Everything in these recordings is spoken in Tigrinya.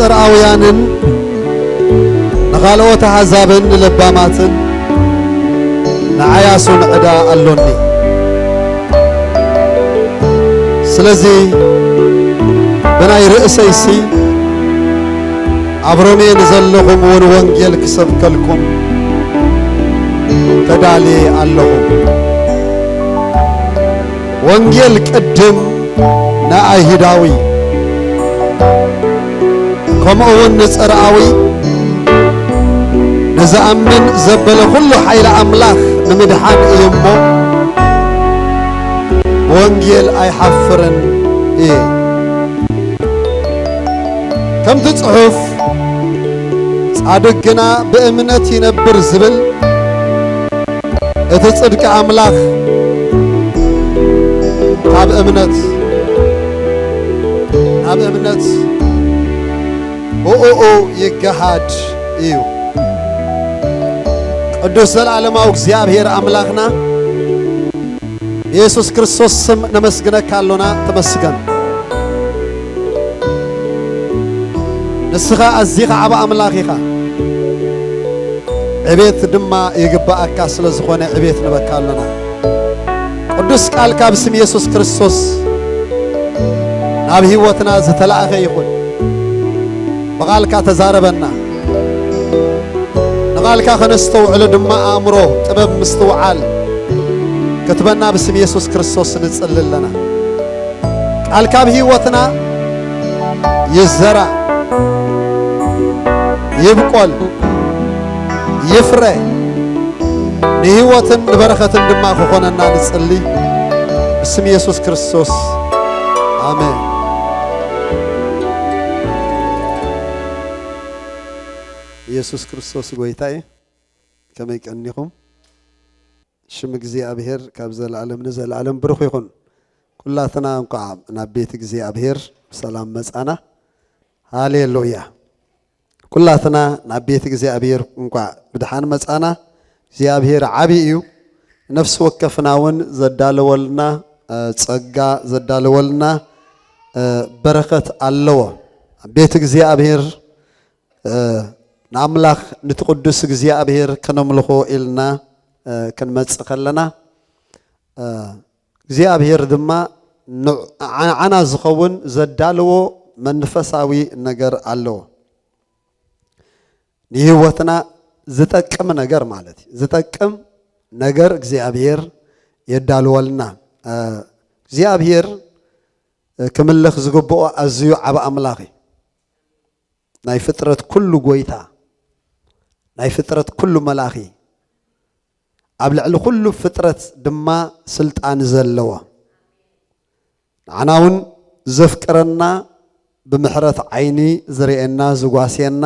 ንዘርኣውያንን ንኻልኦት ኣሕዛብን ንለባማትን ንዓያሱን ዕዳ ኣሎኒ። ስለዚ ብናይ ርእሰይሲ ኣብ ሮሜ ንዘለኹም እውን ወንጌል ክሰብከልኩም ተዳልየ ኣለኹ። ወንጌል ቅድም ንኣይሁዳዊ፣ ከምኡ እውን ንጽርኣዊ፣ ንዝኣምን ዘበለ ኩሉ ሓይሊ ኣምላኽ ንምድሓን እዩ እሞ፣ ብወንጌል ኣይሓፍርን እየ። ከምቲ ጽሑፍ፣ "ጻድቕ ግና ብእምነት ይነብር" ዝብል፣ እቲ ጽድቂ ኣምላኽ ካብ እምነት፣ ናብ እምነት ብእኡ ይገሃድ እዩ። ቅዱስ ዘላለማዊ እግዚኣብሔር ኣምላኽና፣ ብየሱስ ክርስቶስ ስም ነመስግነካ ኣሎና። ተመስገን። ንስኻ ኣዚኻ ዓቢ ኣምላኽ ኢኻ። ዕቤት ድማ ይግብኣካ ስለ ዝኾነ ዕቤት ንበካ ኣሎና። ቅዱስ ቃልካ ብስም የሱስ ክርስቶስ ናብ ህይወትና ዝተላእኸ ይኹን። ብቓልካ ተዛረበና። ንቓልካ ከነስተውዕሎ ድማ ኣእምሮ፣ ጥበብ፣ ምስትውዓል ክትበና ብስም የሱስ ክርስቶስ ንጽሊ ኣለና። ቃልካ ኣብ ህይወትና ይዘራእ፣ ይብቆል፣ ይፍረ፣ ንህይወትን ንበረኸትን ድማ ክኾነና ንጽሊ። ብስም የሱስ ክርስቶስ፣ ኣሜን። የሱስ ክርስቶስ ጎይታ እዩ። ከመይ ቀኒኹም? ሽም እግዚኣብሔር ካብ ዘለዓለም ንዘለዓለም ብሩኽ ይኹን። ኩላትና እንኳዕ ናብ ቤት እግዚኣብሔር ብሰላም መጻና። ሃሌሉያ። ኩላትና ናብ ቤት እግዚኣብሔር እንኳዕ ብደሓን መጻና። እግዚኣብሔር ዓቢ እዩ። ነፍሲ ወከፍና እውን ዘዳለወልና፣ እ፣ ጸጋ ዘዳለወልና፣ እ፣ በረኸት ኣለዎ። ቤት እግዚኣብሔር፣ እ፣ ንኣምላኽ ንቲ ቅዱስ እግዚኣብሔር ከነምልኾ ኢልና፣ እ፣ ክንመጽእ ከለና፣ እ፣ እግዚኣብሔር ድማ ንዓና ዝኸውን ዘዳለዎ መንፈሳዊ ነገር ኣለዎ። ንህይወትና ዝጠቅም ነገር ማለት እዩ። ዝጠቅም ነገር እግዚኣብሔር የዳልወልና። እ፣ እግዚኣብሔር፣ እ፣ ክምለኽ ዝግብኦ ኣዝዩ ዓቢ ኣምላኽ እዩ። ናይ ፍጥረት ኩሉ ጎይታ፣ ናይ ፍጥረት ኩሉ መላኺ፣ ኣብ ልዕሊ ኩሉ ፍጥረት ድማ ስልጣን ዘለዎ፣ ንዓና እውን ዘፍቅረና፣ ብምሕረት ዓይኒ ዝርእየና፣ ዝጓስየና፣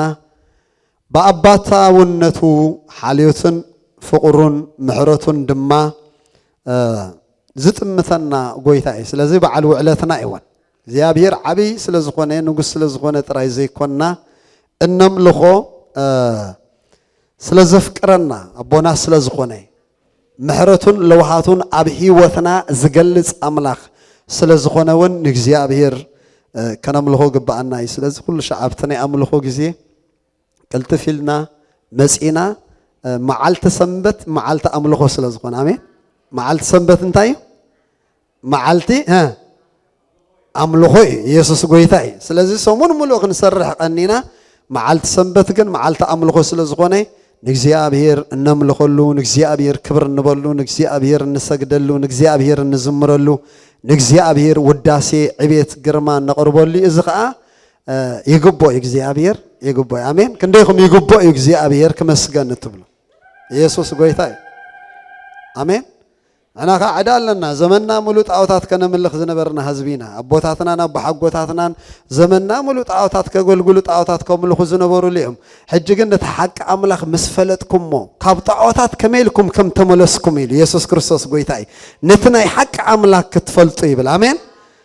ብኣባታውነቱ ሓልዮትን ፍቕሩን ምሕረቱን ድማ፣ እ፣ ዝጥምተና ጎይታ እዩ። ስለዚ በዓል ውዕለትና ይወን እግዚኣብሔር ዓብይ ስለ ዝኾነ፣ ንጉስ ስለ ዝኾነ ጥራይ ዘይኮንና እነምልኾ፣ እ፣ ስለ ዘፍቅረና፣ ኣቦና ስለ ዝኾነ፣ ምሕረቱን ለውሃቱን ኣብ ህይወትና ዝገልጽ ኣምላኽ ስለ ዝኾነ እውን ንእግዚኣብሔር፣ እ፣ ከነምልኾ ግብኣና እዩ። ስለዚ ኩሉ ሻዕ ኣብቲ ናይ ኣምልኾ ግዜ ቅልጥፍ ኢልና መጺና፣ እ፣ መዓልቲ ሰንበት መዓልቲ ኣምልኾ ስለ ዝኾነ፣ ኣሜን። መዓልቲ ሰንበት እንታይ እዩ? መዓልቲ፣ እ፣ ኣምልኾ እዩ። ኢየሱስ ጎይታ እዩ። ስለዚ ሰሙን ሙሉእ ክንሰርሕ ቀኒና፣ መዓልቲ ሰንበት ግን መዓልቲ ኣምልኾ ስለ ዝኾነ፣ ንእግዚኣብሔር እነምልኸሉ፣ ንእግዚኣብሔር ክብር እንበሉ፣ ንእግዚኣብሔር እንሰግደሉ፣ ንእግዚኣብሔር እንዝምረሉ፣ ንእግዚኣብሔር ውዳሴ፣ ዕቤት፣ ግርማ እነቕርበሉ እዩ። እዚ ኸኣ፣ እ፣ ይግብኦ እዩ እግዚኣብሔር፣ ይግብኦ እዩ። ኣሜን። ክንደይኹም ይግብኦ እዩ እግዚኣብሔር ክመስገን እትብሉ? ኢየሱስ ጎይታ እዩ። ኣሜን። ንሕና ኸዓ ዕዳ ኣለና። ዘመንና ሙሉ ጣዖታት ከነምልኽ ዝነበርና ህዝቢ ኢና። ኣቦታትናን ኣቦሓጎታትናን ዘመንና ሙሉ ጣዖታት ከገልግሉ፣ ጣዖታት ከምልኹ ዝነበሩሉ እዮም። ሕጂ ግን ነቲ ሓቂ ኣምላኽ ምስ ፈለጥኩሞ፣ ካብ ጣዖታት ከመይ ኢልኩም ከም ተመለስኩም ኢሉ፣ የሱስ ክርስቶስ ጎይታ እዩ። ነቲ ናይ ሓቂ ኣምላኽ ክትፈልጡ ይብል። ኣሜን።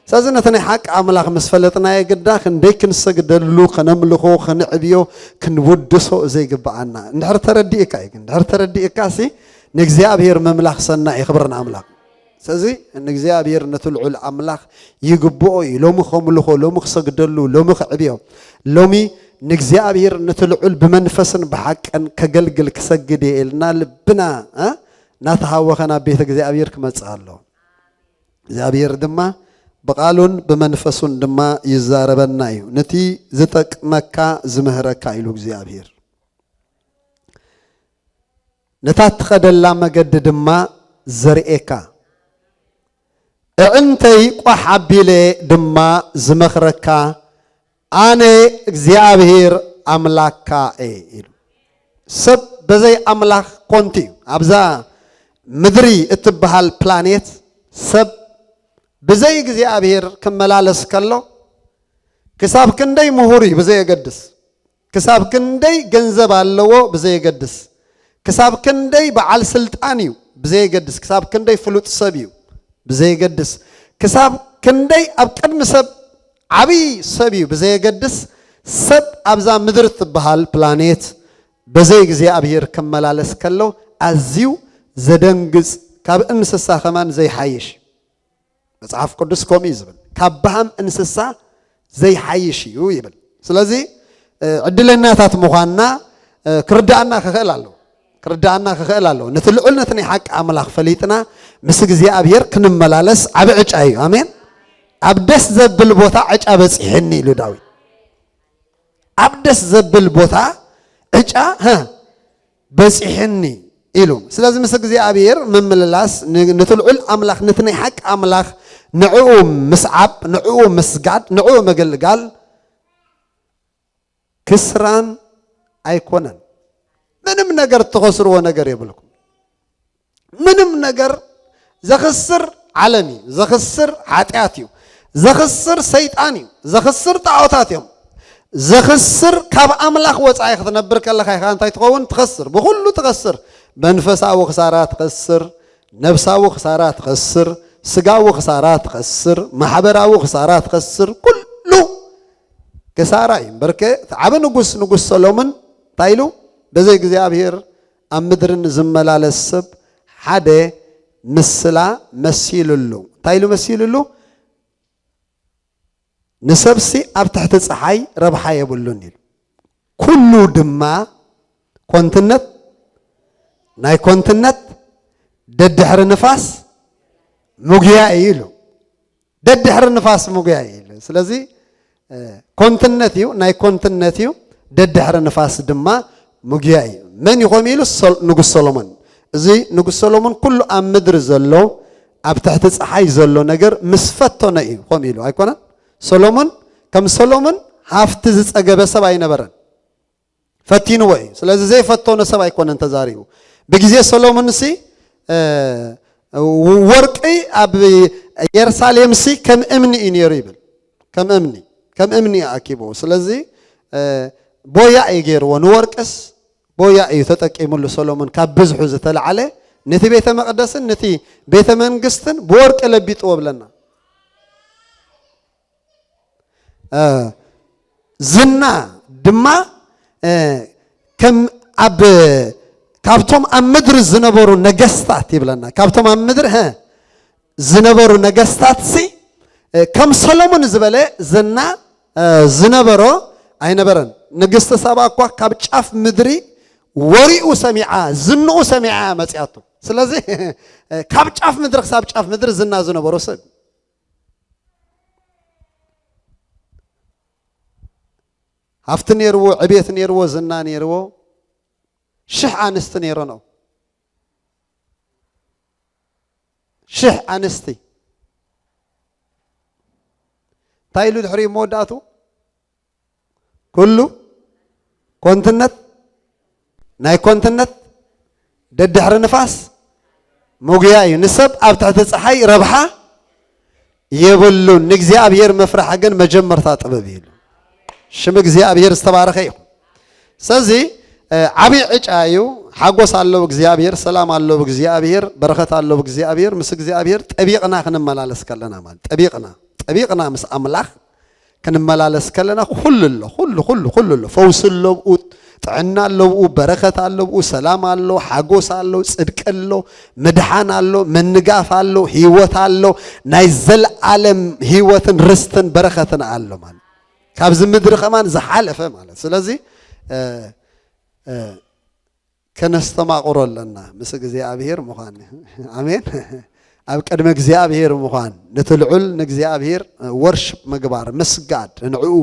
ስለዚ ነቲ ናይ ሓቂ ኣምላኽ ምስ ፈለጥናዮ ግዳ ክንደይ ክንሰግደሉ፣ ከነምልኾ፣ ከነዕብዮ፣ ክንውድሶ ዘይግብኣና። እንድሕር ተረዲእካ እዩ። ግን እንድሕር ተረዲእካ ሲ ንእግዚኣብሔር ምምላኽ ሰናይ እዩ። ክብሪ ንኣምላኽ። ስለዚ ንእግዚኣብሔር ነቲ ልዑል ኣምላኽ ይግብኦ እዩ። ሎሚ ከምልኾ፣ ሎሚ ክሰግደሉ፣ ሎሚ ክዕብዮ፣ ሎሚ ንእግዚኣብሔር ነቲ ልዑል ብመንፈስን ብሓቅን ከገልግል ክሰግድ እየ ኢልና ልብና፣ እ፣ እናተሃወኸ ናብ ቤት እግዚኣብሔር ክመጽእ ኣሎ። እግዚኣብሔር ድማ ብቓሉን ብመንፈሱን ድማ ይዛረበና እዩ። ነቲ ዝጠቅመካ ዝምህረካ ኢሉ እግዚኣብሔር። ነታ ትኸደላ መገዲ ድማ ዘርእየካ። እዕንተይ ቋሕ ኣቢለ ድማ ዝመኽረካ ኣነ እግዚኣብሔር ኣምላካ እየ ኢሉ። ሰብ በዘይ ኣምላኽ ኮንቲ እዩ። ኣብዛ ምድሪ እትበሃል ፕላኔት ሰብ ብዘይ እግዚኣብሔር ክመላለስ ከሎ ክሳብ ክንደይ ምሁር እዩ ብዘየገድስ፣ ክሳብ ክንደይ ገንዘብ ኣለዎ ብዘየገድስ፣ ክሳብ ክንደይ በዓል ስልጣን እዩ ብዘየገድስ፣ ክሳብ ክንደይ ፍሉጥ ሰብ እዩ ብዘየገድስ፣ ክሳብ ክንደይ ኣብ ቅድሚ ሰብ ዓብዪ ሰብ እዩ ብዘየገድስ፣ ሰብ ኣብዛ ምድሪ ትበሃል ፕላኔት በዘይ እግዚኣብሔር ክመላለስ ከሎ ኣዝዩ ዘደንግጽ፣ ካብ እንስሳ ከማን ዘይሓይሽ። መጽሓፍ ቅዱስ ከምኡ እዩ ዝብል። ካብ በሃም እንስሳ ዘይሓይሽ እዩ ይብል። ስለዚ፣ እ፣ ዕድለኛታት ምዃንና፣ እ፣ ክርድኣና ክኽእል ኣለዎ። ክርድኣና ክኽእል ኣለዎ። ነቲ ልዑል ነቲ ናይ ሓቂ ኣምላኽ ፈሊጥና ምስ እግዚኣብሔር ክንመላለስ ዓቢ ዕጫ እዩ። ኣሜን። ኣብ ደስ ዘብል ቦታ ዕጫ በጺሕኒ ኢሉ ዳዊት። ኣብ ደስ ዘብል ቦታ ዕጫ፣ ሀ፣ በጺሕኒ ኢሉ። ስለዚ ምስ እግዚኣብሔር ምምልላስ፣ ን-፣ ነቲ ልዑል ኣምላኽ፣ ነቲ ናይ ሓቂ ኣምላኽ ንዕኡ ምስዓብ፣ ንዕኡ ምስጋድ፣ ንዕኡ ምግልጋል ክስራን ኣይኮነን። ምንም ነገር እትኸስርዎ ነገር የብልኩም። ምንም ነገር ዘኽስር ዓለም እዩ፣ ዘኽስር ሓጢኣት እዩ፣ ዘኽስር ሰይጣን እዩ፣ ዘኽስር ጣዖታት እዮም። ዘኽስር ካብ ኣምላኽ ወጻኢ ክትነብር ከለኻ ኢኻ እንታይ ትኸውን? ትኸስር፣ ብኹሉ ትኸስር። መንፈሳዊ ክሳራ ትኸስር፣ ነፍሳዊ ክሳራ ትኸስር፣ ስጋዊ ክሳራ ትኸስር፣ ማሕበራዊ ክሳራ ትኸስር፣ ኩሉ ክሳራ እዩ። እምበርከ እቲ ዓቢ ንጉስ፣ ንጉስ ሰሎሞን እንታይ ኢሉ? በዘይ እግዚኣብሔር ኣብ ምድሪ ንዝመላለስ ሰብ ሓደ ምስላ መሲሉሉ። እንታይ ኢሉ መሲሉሉ? ንሰብሲ ኣብ ትሕቲ ጸሓይ ረብሓ የብሉን ኢሉ። ኩሉ ድማ ኮንትነት፣ ናይ ኮንትነት፣ ደድሕሪ ንፋስ ምጉያ እዩ ኢሉ። ደድሕሪ ንፋስ ምጉያ እዩ ኢሉ። ስለዚ፣ እ፣ ኮንትነት እዩ፣ ናይ ኮንትነት እዩ፣ ደድሕሪ ንፋስ ድማ ምጉያ እዩ። መን እዩ ከምኡ ኢሉ? ሶል-፣ ንጉስ ሰሎሞን። እዚ ንጉስ ሰሎሞን ኩሉ ኣብ ምድሪ ዘሎ ኣብ ትሕቲ ጸሓይ ዘሎ ነገር ምስ ፈተኖ እዩ ከምኡ ኢሉ። ኣይኮነን? ሰሎሞን ከም ሰሎሞን ሃፍቲ ዝጸገበ ሰብ ኣይነበረን። ፈቲንዎ እዩ። ስለዚ ዘይፈተኖ ሰብ ኣይኮነን ተዛሪቡ። ብግዜ ሰሎሞንሲ፣ እ፣ ወርቂ ኣብ የሩሳሌምሲ ከም እምኒ እዩ ነይሩ ይብል። ከም እምኒ፣ ከም እምኒ እዩ ኣኪብዎ። ስለዚ፣ እ፣ ቦያ እዩ ገይርዎ። ንወርቅስ ቦያ እዩ ተጠቂሙሉ ሰሎሞን ካብ ብዝሑ ዝተላዕለ ነቲ ቤተ መቕደስን ነቲ ቤተ መንግስትን ብወርቂ ለቢጥዎ ብለና። እ፣ ዝና ድማ፣ እ፣ ከም ኣብ፣ ካብቶም ኣብ ምድሪ ዝነበሩ ነገስታት ይብለና። ካብቶም ኣብ ምድሪ፣ ሀ፣ ዝነበሩ ነገስታትሲ፣ እ፣ ከም ሰሎሞን ዝበለ ዝና፣ እ፣ ዝነበሮ ኣይነበረን። ንግስቲ ሳባ እኳ ካብ ጫፍ ምድሪ ወሪኡ ሰሚዓ፣ ዝንኡ ሰሚዓ እያ መጺኣቶ። ስለዚ፣ እ፣ ካብ ጫፍ ምድሪ ክሳብ ጫፍ ምድሪ ዝና ዝነበሮ ሰብ። ሃፍቲ ነይርዎ፣ ዕቤት ነይርዎ፣ ዝና ነይርዎ፣ ሽሕ ኣንስቲ ነይረኖ። ሽሕ ኣንስቲ። እንታይ ኢሉ ድሕሪኡ መወዳእቱ? ኩሉ ኮንትነት፣ ናይ ኮንትነት ደድሕሪ ንፋስ ምጉያ እዩ። ንሰብ ኣብ ትሕቲ ጸሓይ ረብሓ የብሉን። ንእግዚኣብሔር ምፍራሕ ግን መጀመርታ ጥበብ እዩ። ሽም እግዚኣብሔር ዝተባረኸ ይኹን። ስለዚ፣ እ፣ ዓብዪ ዕጫ እዩ። ሓጎስ ኣለዎ እግዚኣብሔር፣ ሰላም ኣለዎ እግዚኣብሔር፣ በረኸት ኣለዎ እግዚኣብሔር። ምስ እግዚኣብሔር ጠቢቕና ክንመላለስ ከለና ማለት ጠቢቕና፣ ጠቢቕና ምስ ኣምላኽ ክንመላለስ ከለና ኩሉ ኣሎ፣ ኩሉ፣ ኩሉ፣ ኩሉ ኣሎ። ፈውሲ ኣሎ ብኡ፣ ጥዕና ኣሎ ብኡ፣ በረኸት ኣሎ ብኡ፣ ሰላም ኣሎ፣ ሓጎስ ኣሎ፣ ጽድቂ ኣሎ፣ ምድሓን ኣሎ፣ ምንጋፍ ኣሎ፣ ህይወት ኣሎ፣ ናይ ዘለኣለም ህይወትን ርስትን በረኸትን ኣሎ ማለት ካብዚ ምድሪ ከማን ዝሓለፈ ማለት። ስለዚ እ፣ እ፣ ከነስተማቕሮ ኣለና ምስ እግዚኣብሔር ምዃን። ኣሜን። ኣብ ቅድሚ እግዚኣብሔር ምዃን፣ ነቲ ልዑል ንእግዚኣብሔር ወርሽፕ ምግባር፣ ምስጋድ፣ ንዕኡ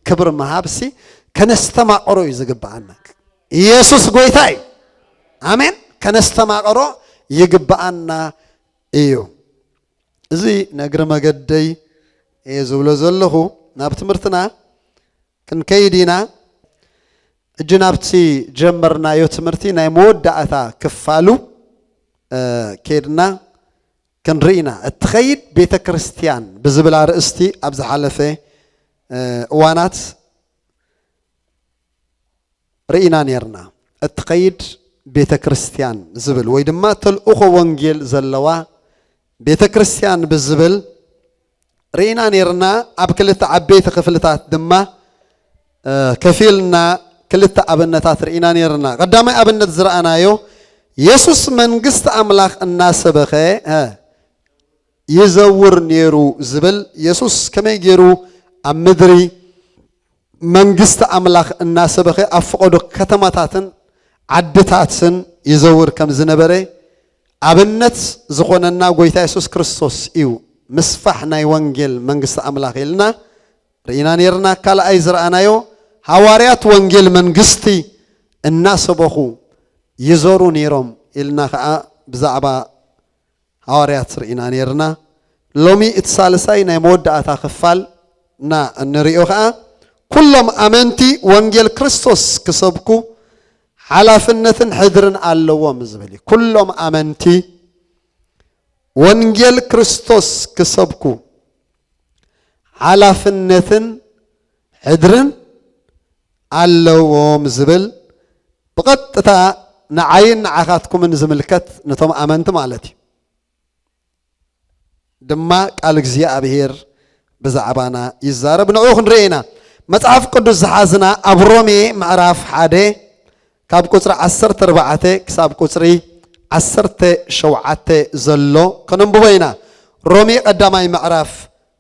ክብሪ ምሃብሲ ከነስተማቕሮ እዩ ዝግብኣና። ኢየሱስ ጎይታ እዩ። ኣሜን። ከነስተማቕሮ ይግብኣና እዩ። እዚ ነግሪ መገደይ እየ ዝብሎ ዘለኹ። ናብ ትምህርትና ክንከይድ ኢና። እጂ ናብቲ ጀመርናዮ ትምህርቲ ናይ መወዳእታ ክፋሉ እ፣ ኬድና ክንርኢ ኢና። እትኸይድ ቤተ ክርስቲያን ብዝብል ኣርእስቲ ኣብ ዝሓለፈ እ፣ እዋናት ርኢና ኔርና። እትኸይድ ቤተ ክርስቲያን ዝብል ወይ ድማ ተልእኾ ወንጌል ዘለዋ ቤተ ክርስቲያን ብዝብል ርኢና ኔርና። ኣብ ክልተ ዓበይቲ ክፍልታት ድማ እ፣ ከፊልና ክልተ ኣብነታት ርኢና ኔርና። ቀዳማይ ኣብነት ዝረኣናዮ የሱስ መንግስቲ ኣምላኽ እናሰበኸ እ፣ ይዘውር ኔሩ ዝብል፣ የሱስ ከመይ ገይሩ ኣብ ምድሪ መንግስቲ ኣምላኽ እናሰበኸ ኣብ ፈቐዶ ከተማታትን ዓድታትን ይዘውር ከም ዝነበረ ኣብነት ዝኾነና ጎይታ የሱስ ክርስቶስ እዩ። ምስፋሕ ናይ ወንጌል መንግስቲ ኣምላኽ ኢልና ርኢና ኔርና። ካልኣይ ዝረኣናዮ ሃዋርያት ወንጌል መንግስቲ እናሰበኹ ይዞሩ ኔሮም ኢልና ኸዓ ብዛዕባ ሃዋርያት ርኢና ኔርና። ሎሚ እቲ ሳልሳይ ናይ መወዳእታ ክፋል እና እንሪኦ ኸዓ ኩሎም ኣመንቲ ወንጌል ክርስቶስ ክሰብኩ ሓላፍነትን ሕድርን ኣለዎም ዝብል እዩ። ኩሎም ኣመንቲ ወንጌል ክርስቶስ ክሰብኩ ሓላፍነትን ሕድርን ኣለዎም ዝብል ብቐጥታ ንዓይን ንዓኻትኩምን ዝምልከት ነቶም ኣመንቲ ማለት እዩ። ድማ ቃል እግዚኣብሔር ብዛዕባና ይዛረብ። ንዕኡ ክንርኢ ኢና። መጽሓፍ ቅዱስ ዝሓዝና ኣብ ሮሜ ምዕራፍ ሓደ ካብ ቁጽሪ ዓሰርተ ኣርባዕተ ክሳብ ቁጽሪ ዓሰርተ ሸውዓተ ዘሎ ከነንብቦ ኢና። ሮሜ ቀዳማይ ምዕራፍ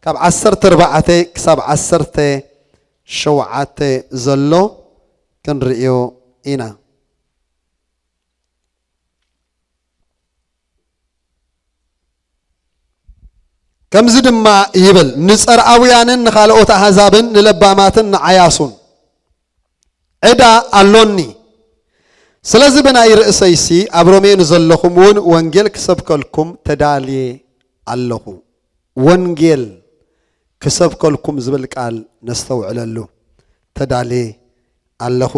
ካብ ዓሰርተ ኣርባዕተ ክሳብ ዓሰርተ ሸውዓተ ዘሎ ክንርእዮ ኢና። ከምዚ ድማ ይብል፣ ንጸርኣውያንን ንኻልኦት ኣህዛብን ንለባማትን ንዓያሱን ዕዳ ኣሎኒ። ስለዚ ብናይ ርእሰይሲ ኣብ ሮሜ ንዘለኹም እውን ወንጌል ክሰብከልኩም ተዳልየ ኣለኹ። ወንጌል ክሰብከልኩም ዝብል ቃል ነስተውዕለሉ። ተዳልየ ኣለኹ።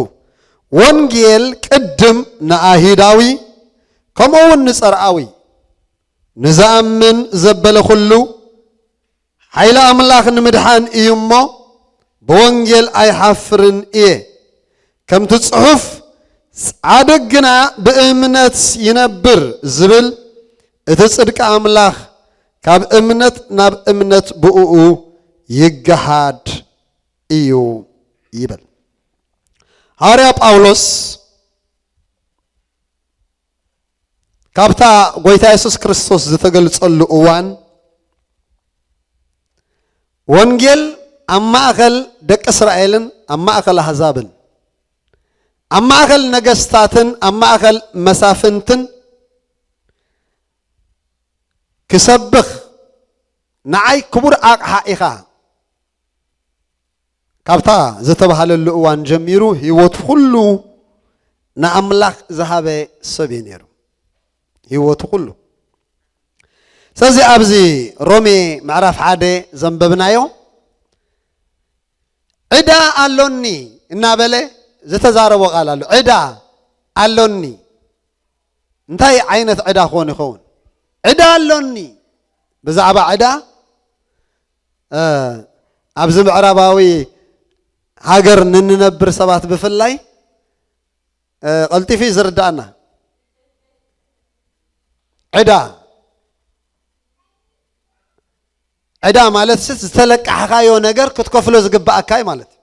ወንጌል ቅድም ንኣይሁዳዊ ከምኡ እውን ንጸርኣዊ ንዝኣምን ዘበለ ኩሉ ሓይሊ ኣምላኽ ንምድሓን እዩ እሞ ብወንጌል ኣይሓፍርን እየ። ከምቲ ጽሑፍ ጻድቅ ግና ብእምነት ይነብር ዝብል እቲ ጽድቂ ኣምላኽ ካብ እምነት ናብ እምነት ብእኡ ይገሃድ እዩ ይብል። ሃዋርያ ጳውሎስ ካብታ ጎይታ የሱስ ክርስቶስ ዝተገልጸሉ እዋን ወንጌል ኣብ ማእኸል ደቂ እስራኤልን ኣብ ማእኸል ኣህዛብን ኣብ ማእኸል ነገስታትን ኣብ ማእኸል መሳፍንትን ክሰብኽ ንዓይ ክቡር ኣቕሓ ኢኻ ካብታ ዝተባህለሉ እዋን ጀሚሩ ህይወቱ ኩሉ ንኣምላኽ ዝሃበ ሰብ እዩ ነይሩ። ህይወቱ ኩሉ። ስለዚ ኣብዚ ሮሜ ምዕራፍ ሓደ ዘንበብናዮ ዕዳ ኣሎኒ እናበለ ዝተዛረቦ ቃል ኣሎ። ዕዳ ኣሎኒ። እንታይ ዓይነት ዕዳ ክኾን ይኸውን? ዕዳ ኣሎኒ። ብዛዕባ ዕዳ እ፣ ኣብዚ ምዕራባዊ ሃገር ንንነብር ሰባት ብፍላይ እ፣ ቀልጢፉ እዩ ዝርዳእና። ዕዳ ዕዳ ማለት ስ ዝተለቃሕኻዮ ነገር ክትከፍሎ ዝግባኣካ እዩ ማለት እዩ።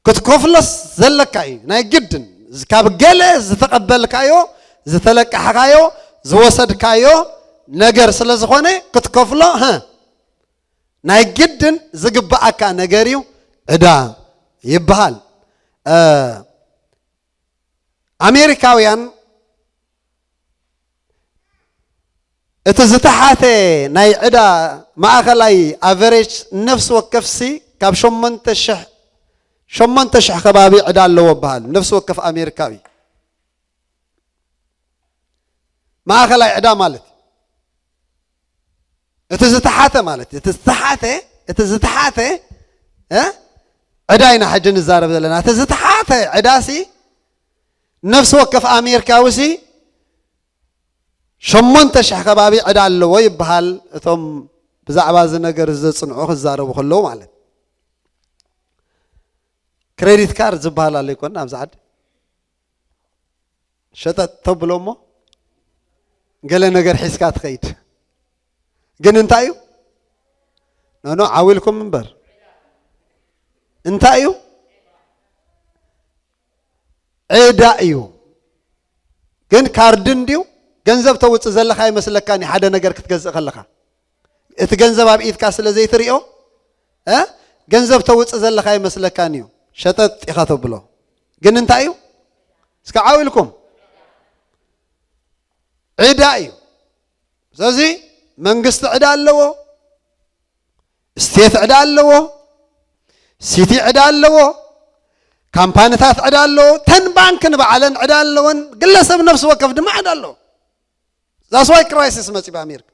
ክትከፍሎስ ዘለካ እዩ ናይ ግድን። ካብ ገለ ዝተቐበልካዮ፣ ዝተለቃሕካዮ፣ ዝወሰድካዮ ነገር ስለ ዝኾነ ክትከፍሎ፣ ህ፣ ናይ ግድን ዝግብኣካ ነገር እዩ፣ ዕዳ ይበሃል። እ፣ ኣሜሪካውያን እቲ ዝተሓተ ናይ ዕዳ ማእኸላይ ኣቨሬጅ ነፍሲ ወከፍሲ ካብ ሸሞንተ ሽሕ፣ ሸሞንተ ሽሕ ከባቢ ዕዳ ኣለዎ በሃል። ነፍሲ ወከፍ ኣሜሪካዊ ማእኸላይ ዕዳ ማለት እዩ። እቲ ዝተሓተ ማለት እዩ። እቲ ዝተሓተ፣ እቲ ዝተሓተ፣ እ? ዕዳ ኢና ሕጂ ንዛረብ ዘለና። እቲ ዝተሓተ ዕዳሲ ነፍሲ ወከፍ ኣሜሪካዊ ሲ ሸሞንተ ሽሕ ከባቢ ዕዳ ኣለዎ ይበሃል። እቶም ብዛዕባ እዚ ነገር እዚ ዘጽንዑ ክዛረቡ ከለዉ ማለት። ክሬዲት ካርድ ዝበሃል ኣሎ ይኮን ኣብዚ ዓዲ? ሸጠጥ ተብሎ እሞ ገለ ነገር ሒዝካ ትኸይድ። ግን እንታይ እዩ? ኖኖ፣ ዓው ኢልኩም እምበር። እንታይ እዩ? ዕዳ እዩ። ግን ካርድ እንድዩ፣ ገንዘብ ተውጽእ ዘለኻ ይመስለካን እዩ፣ ሓደ ነገር ክትገዝእ ከለኻ። እቲ ገንዘብ ኣብ ኢድካ ስለ ዘይትሪኦ፣ እ? ገንዘብ ተውጽእ ዘለኻ ይመስለካን እዩ። ሸጠጥ ኢኻ ተብሎ። ግን እንታይ እዩ? እስከ ዓው ኢልኩም። ዕዳ እዩ። ስለዚ መንግስቲ ዕዳ ኣለዎ፣ ስቴት ዕዳ ኣለዎ፣ ሲቲ ዕዳ ኣለዎ፣ ካምፓኒታት ዕዳ ኣለዎ፣ ተን ባንክ ንባዕለን ዕዳ ኣለወን፣ ግለሰብ ነፍሲ ወከፍ ድማ ዕዳ ኣለዎ። ዛስ ዋይ ክራይሲስ መፂ ብኣሜሪካ።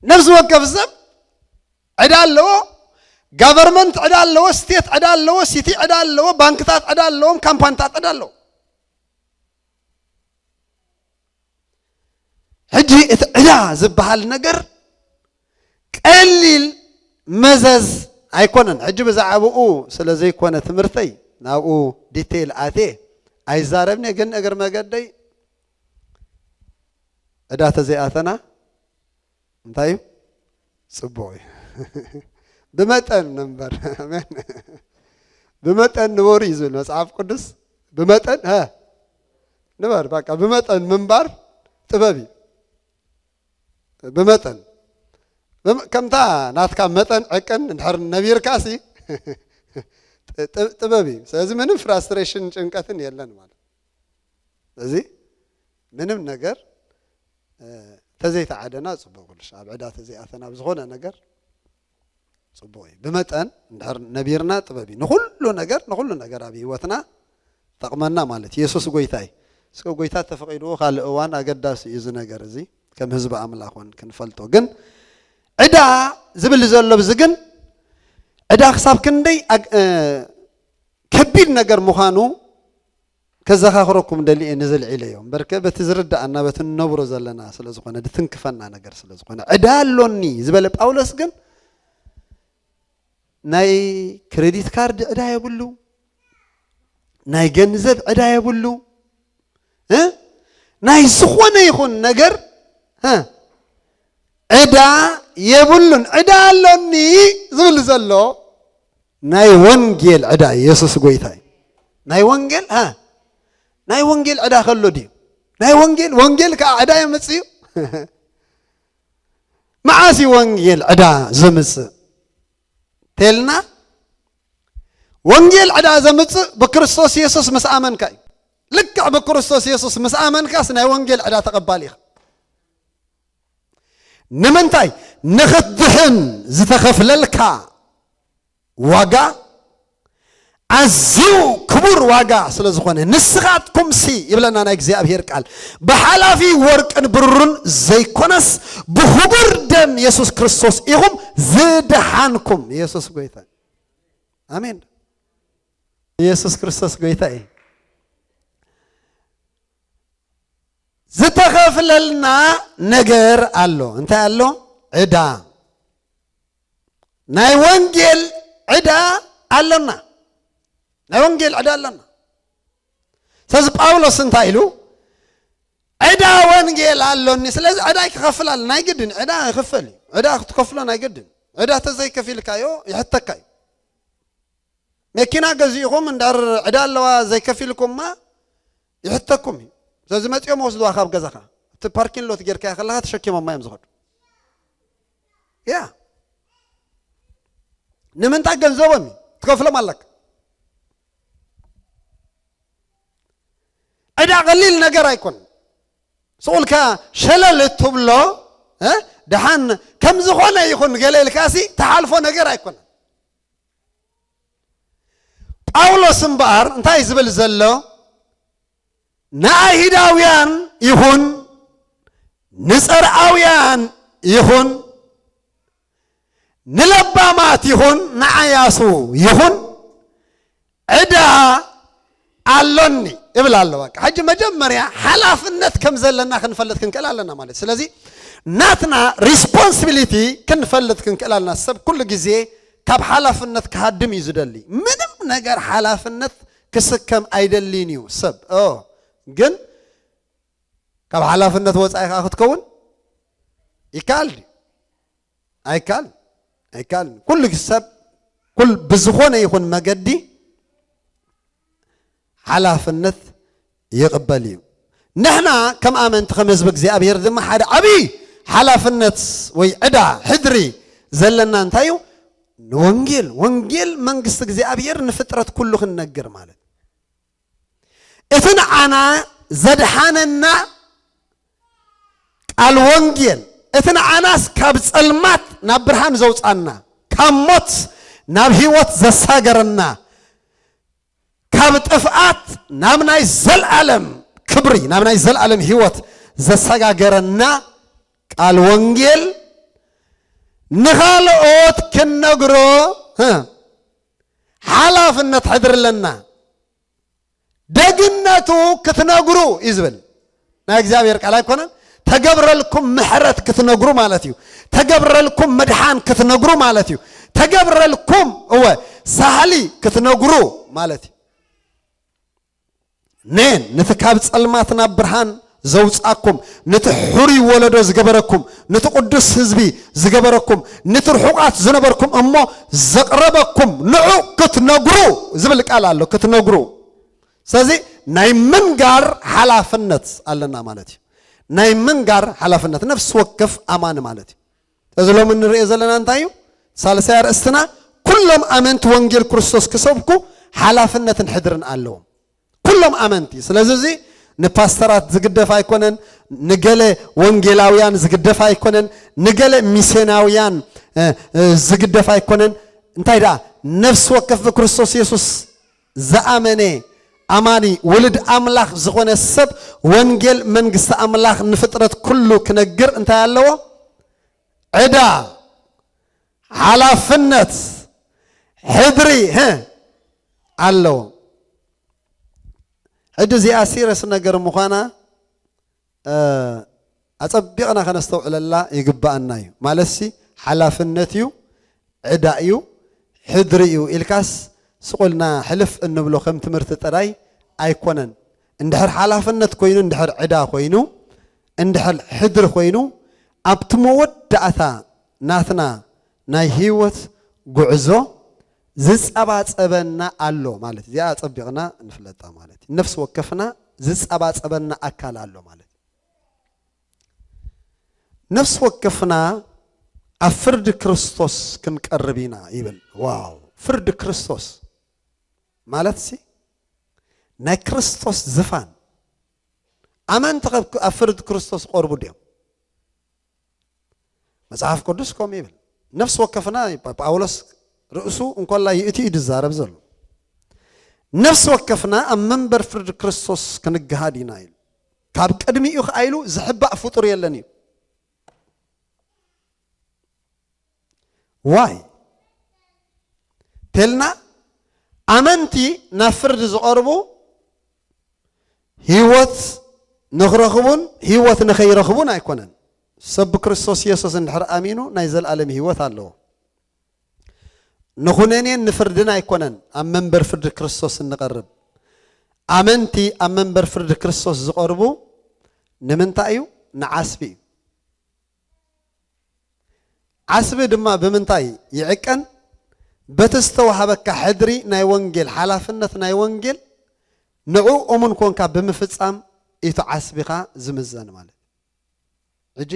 ነፍሲ ወከፍ ሰብ ዕዳ ኣለዎ፣ ጋቨርመንት ዕዳ ኣለዎ፣ ስቴት ዕዳ ኣለዎ፣ ሲቲ ዕዳ ኣለዎ፣ ባንክታት ዕዳ ኣለዎም፣ ካምፓኒታት ዕዳ ኣለዎ። ሕጂ እቲ ዕዳ ዝበሃል ነገር ቀሊል መዘዝ ኣይኮነን። ሕጂ ብዛዕባኡ ስለ ዘይኮነ ትምህርተይ ናብኡ ዲቴይል ኣትየ ኣይዛረብን እየ፣ ግን እግሪ መገደይ ዕዳ ተዘይኣተና እንታይ እዩ? ጽቡቕ እዩ። ብመጠን ንንበር። ኣሜን። ብመጠን ንበሩ እዩ ዝብል መጽሓፍ ቅዱስ። ብመጠን፣ ሀ፣ ንበር። በቃ ብመጠን ምንባር ጥበብ እዩ። ብመጠን። ብመ-፣ ከምታ ናትካ መጠን ዕቅን እንድሕር ነቢርካ ሲ ጥ-፣ ጥ-፣ ጥበብ እዩ። ስለዚ ምንም ፍራስትሬሽን ጭንቀትን የለን ማለት። ስለዚ ምንም ነገር፣ እ፣ ተዘይተዓደና ጽቡቕ፣ ኩልሽ ኣብ ዕዳ ተዘይኣተና ኣብ ዝኾነ ነገር ጽቡቕ እዩ። ብመጠን እንድሕር ነቢርና ጥበብ እዩ። ንኹሉ ነገር፣ ንኹሉ ነገር ኣብ ህይወትና ጠቕመና ማለት እዩ። የሱስ ጎይታ እዩ። እስከ ጎይታ ተፈቒድዎ ካልእ እዋን ኣገዳሲ እዩ እዚ ነገር እዚ፣ ከም ህዝቢ ኣምላኽ እውን ክንፈልጦ። ግን ዕዳ ዝብል ዘሎ ብዚ ግን ዕዳ ክሳብ ክንደይ ኣግ-፣ እ፣ ከቢድ ነገር ምዃኑ ከዘኻኽረኩም ደልየ ንዝልዒለዮ እምበርከ በቲ ዝርድኣና በቲ ንነብሮ ዘለና ስለ ዝኾነ ድትንክፈና ነገር ስለ ዝኾነ ዕዳ ኣሎኒ ዝበለ ጳውሎስ ግን ናይ ክሬዲት ካርድ ዕዳ የብሉ፣ ናይ ገንዘብ ዕዳ የብሉ፣ እ? ናይ ዝኾነ ይኹን ነገር፣ እ? ዕዳ የብሉን። ዕዳ ኣሎኒ ዝብል ዘሎ ናይ ወንጌል ዕዳ እዩ። የሱስ ጎይታ እዩ። ናይ ወንጌል፣ እ? ናይ ወንጌል ዕዳ ከሎ ድዩ? ናይ ወንጌል፣ ወንጌል ከዓ ዕዳ የምጽእ እዩ። መዓስ እዩ ወንጌል ዕዳ ዘምጽእ? ተልና፣ ወንጌል ዕዳ ዘምጽእ ብክርስቶስ የሱስ ምስ ኣመንካ እዩ። ልክዕ ብክርስቶስ የሱስ ምስ ኣመንካስ ናይ ወንጌል ዕዳ ተቐባሊ ኢኻ። ንምንታይ? ንኽትድሕን ዝተኸፍለልካ ዋጋ ኣዝዩ ክቡር ዋጋ ስለ ዝኾነ፣ ንስኻትኩምሲ ይብለና ናይ እግዚኣብሔር ቃል፣ ብሓላፊ ወርቅን ብሩርን ዘይኮነስ ብኽቡር ደም የሱስ ክርስቶስ ኢኹም ዝደሓንኩም። የሱስ ጎይታ። ኣሜን። የሱስ ክርስቶስ ጎይታ እዩ። ዝተኸፍለልና ነገር ኣሎ። እንታይ ኣሎ? ዕዳ። ናይ ወንጌል ዕዳ ኣሎና። ናይ ወንጌል ዕዳ ኣሎና። ስለዚ ጳውሎስ እንታይ ኢሉ? ዕዳ ወንጌል ኣሎኒ። ስለዚ ዕዳ ይክኸፍል ኣሎ። ናይ ግድን ዕዳ ይኽፈል እዩ። ዕዳ ክትከፍሎ ናይ ግድን። ዕዳ ተዘይከፊልካዮ ይሕተካ እዩ። መኪና ገዚእኹም እንድሕር ዕዳ ኣለዋ ዘይከፊልኩማ ይሕተኩም እዩ። ስለዚ መፂኦም ወስድዋ ካብ ገዛኻ። እቲ ፓርኪን ሎት ጌርካያ ከለኻ ተሸኪሞማ እዮም ዝኸዱ። ያ ንምንታይ ገንዘቦም እዩ ትከፍሎም ኣለካ። ዕዳ ቀሊል ነገር ኣይኮን። ስቑልካ ሸለል እትብሎ እ ደሓን ከም ዝኾነ ይኹን ገለ ኢልካሲ ተሓልፎ ነገር ኣይኮነን። ጳውሎስ እምበኣር እንታይ ዝብል ዘሎ? ንኣይሁዳውያን ይኹን ንጸርኣውያን ይኹን ንለባማት ይኹን ንዓያሱ ይኹን ዕዳ ኣሎኒ እብል ኣሎ። በቃ ሕጂ መጀመርያ ሓላፍነት ከም ዘለና ክንፈልጥ ክንክእል ኣለና ማለት። ስለዚ ናትና ሪስፖንሲቢሊቲ ክንፈልጥ ክንክእል ኣለና። ሰብ ኩሉ ግዜ ካብ ሓላፍነት ክሃድም እዩ ዝደሊ። ምንም ነገር ሓላፍነት ክስከም ኣይደልይን እዩ ሰብ። ኦ፣ ግን ካብ ሓላፍነት ወጻኢ ከኣ ክትከውን ይከኣል ድዩ? ኣይከኣል፣ ኣይከኣል። ኩሉ ሰብ ኩል ብዝኾነ ይኹን መገዲ ሓላፍነት ይቕበል እዩ። ንሕና ከም ኣመንቲ ከም ህዝቢ እግዚኣብሔር ድማ ሓደ ዓብዪ ሓላፍነት ወይ ዕዳ ሕድሪ ዘለና እንታይ እዩ? ንወንጌል፣ ወንጌል መንግስቲ እግዚኣብሔር ንፍጥረት ኩሉ ክንነግር ማለት። እቲ ንዓና ዘድሓነና ቃል ወንጌል፣ እቲ ንዓናስ ካብ ጸልማት ናብ ብርሃን ዘውጻና፣ ካብ ሞት ናብ ህይወት ዘሳገረና፣ ካብ ጥፍኣት ናብ ናይ ዘልኣለም ክብሪ፣ ናብ ናይ ዘልኣለም ህይወት ዘሰጋገረና ቃል ወንጌል ንኻልኦት ክንነግሮ እ፣ ሓላፍነት ሕድሪ ኣለና። ደግነቱ ክትነግሩ እዩ ዝብል ናይ እግዚኣብሔር ቃል ኣይኮነን? ተገብረልኩም ምሕረት ክትነግሩ ማለት እዩ። ተገብረልኩም ምድሓን ክትነግሩ ማለት እዩ። ተገብረልኩም እወ ሳህሊ ክትነግሩ ማለት እዩ። ኔን ነቲ ካብ ጸልማት ናብ ብርሃን ዘውጻኩም፣ ነቲ ሕሩይ ወለዶ ዝገበረኩም፣ ነቲ ቅዱስ ህዝቢ ዝገበረኩም፣ ነቲ ርሑቓት ዝነበርኩም እሞ ዘቕረበኩም ንዑ ክትነግሩ ዝብል ቃል ኣሎ። ክትነግሩ። ስለዚ ናይ ምንጋር ሓላፍነት ኣለና ማለት እዩ። ናይ ምንጋር ሓላፍነት ነፍሲ ወከፍ ኣማኒ ማለት እዩ። እዚ ሎሚ እንርእዮ ዘለና እንታይ እዩ? ሳልሳይ ኣርእስትና ኩሎም ኣመንቲ ወንጌል ክርስቶስ ክሰብኩ ሓላፍነትን ሕድርን ኣለዎም። ኩሎም ኣመንቲ። ስለዚ እዚ ንፓስተራት ዝግደፍ ኣይኮነን፣ ንገለ ወንጌላውያን ዝግደፍ ኣይኮነን፣ ንገለ ሚስዮናውያን እ፣ እ፣ ዝግደፍ ኣይኮነን። እንታይ ደኣ ነፍሲ ወከፍ ብክርስቶስ የሱስ ዝኣመነ ኣማኒ ውሉድ ኣምላኽ ዝኾነ ሰብ ወንጌል መንግስቲ ኣምላኽ ንፍጥረት ኩሉ ክነግር እንታይ ኣለዎ? ዕዳ፣ ሓላፍነት፣ ሕድሪ ህ ኣለዎ። ሕጂ እዚኣ ሲረስ ነገር ምዃና እ፣ ኣጸቢቕና ከነስተውዕለላ ይግብኣና እዩ። ማለትሲ ሓላፍነት እዩ፣ ዕዳ እዩ፣ ሕድሪ እዩ ኢልካስ ስቑልና ሕልፍ እንብሎ ከም ትምህርቲ ጥራይ ኣይኮነን። እንድሕር ሓላፍነት ኮይኑ፣ እንድሕር ዕዳ ኮይኑ፣ እንድሕር ሕድሪ ኮይኑ ኣብቲ መወዳእታ ናትና ናይ ህይወት ጉዕዞ ዝጸባጸበና ኣሎ ማለት እዚኣ ኣጸቢቕና ንፍለጣ ማለት እዩ። ነፍሲ ወከፍና ዝጸባጸበና ኣካል ኣሎ ማለት እዩ። ነፍሲ ወከፍና ኣብ ፍርዲ ክርስቶስ ክንቀርብ ኢና ይብል። ዋው! ፍርዲ ክርስቶስ ማለት ሲ ናይ ክርስቶስ ዝፋን። ኣመንቲ ከብ ኣብ ፍርዲ ክርስቶስ ቀርቡ ድዮም? መጽሓፍ ቅዱስ ከምኡ ይብል። ነፍሲ ወከፍና ጳውሎስ ርእሱ እንኮላ ይእቲ እዩ ዝዛረብ ዘሎ። ነፍሲ ወከፍና ኣብ መንበር ፍርዲ ክርስቶስ ክንገሃድ ኢና ኢሉ። ካብ ቅድሚኡ ኸዓ ኢሉ ዝሕባእ ፍጡር የለን እዩ። ዋይ ተልና ኣመንቲ ናብ ፍርዲ ዝቐርቡ ህይወት ንኽረኽቡን ህይወት ንኸይረኽቡን ኣይኮነን። ሰብ ብክርስቶስ የሱስ እንድሕር ኣሚኑ ናይ ዘለኣለም ህይወት ኣለዎ። ንኹነኔን ንፍርድን ኣይኮነን ኣብ መንበር ፍርዲ ክርስቶስ እንቐርብ። ኣመንቲ ኣብ መንበር ፍርዲ ክርስቶስ ዝቐርቡ ንምንታይ እዩ? ንዓስቢ እዩ። ዓስቢ ድማ ብምንታይ ይዕቀን? በቲ ዝተዋህበካ ሕድሪ ናይ ወንጌል ሓላፍነት ናይ ወንጌል ንዑ እሙን ኮንካ ብምፍጻም ኢቱ ዓስቢኻ ዝምዘን ማለት። ሕጂ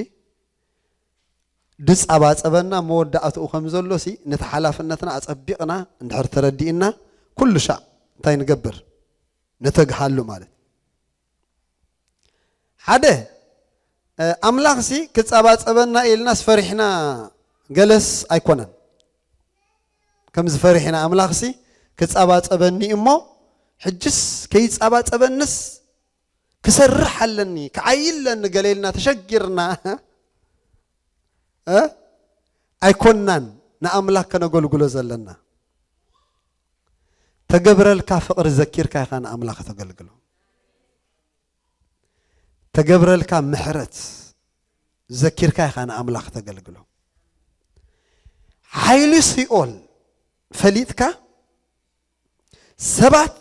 ድጻባጸበና መወዳእትኡ ከም ዘሎ ሲ ነቲ ሓላፍነትና ኣጸቢቕና እንድሕር ተረዲእና ኩሉ ሻዕ እንታይ ንገብር? ነተግሃሉ ማለት። ሓደ ኣምላኽ ሲ ክጻባጸበና ኢልናስ ፈሪሕና ገለስ ኣይኮነን። ከም ዝፈሪሕና ኣምላኽ ሲ ክጻባጸበኒ እሞ ሕጅስ ከይጻባጸበንስ ክሰርሕ ኣለኒ ክዓይለኒ ገለ ኢልና ተሸጊርና ኣይኮናን ንኣምላኽ ከነገልግሎ ዘለና። ተገብረልካ ፍቕሪ ዘኪርካ ኢኻ ንኣምላኽ ተገልግሎ። ተገብረልካ ምሕረት ዘኪርካ ኢኻ ንኣምላኽ ተገልግሎ። ሓይሊ ሲኦል ፈሊጥካ ሰባት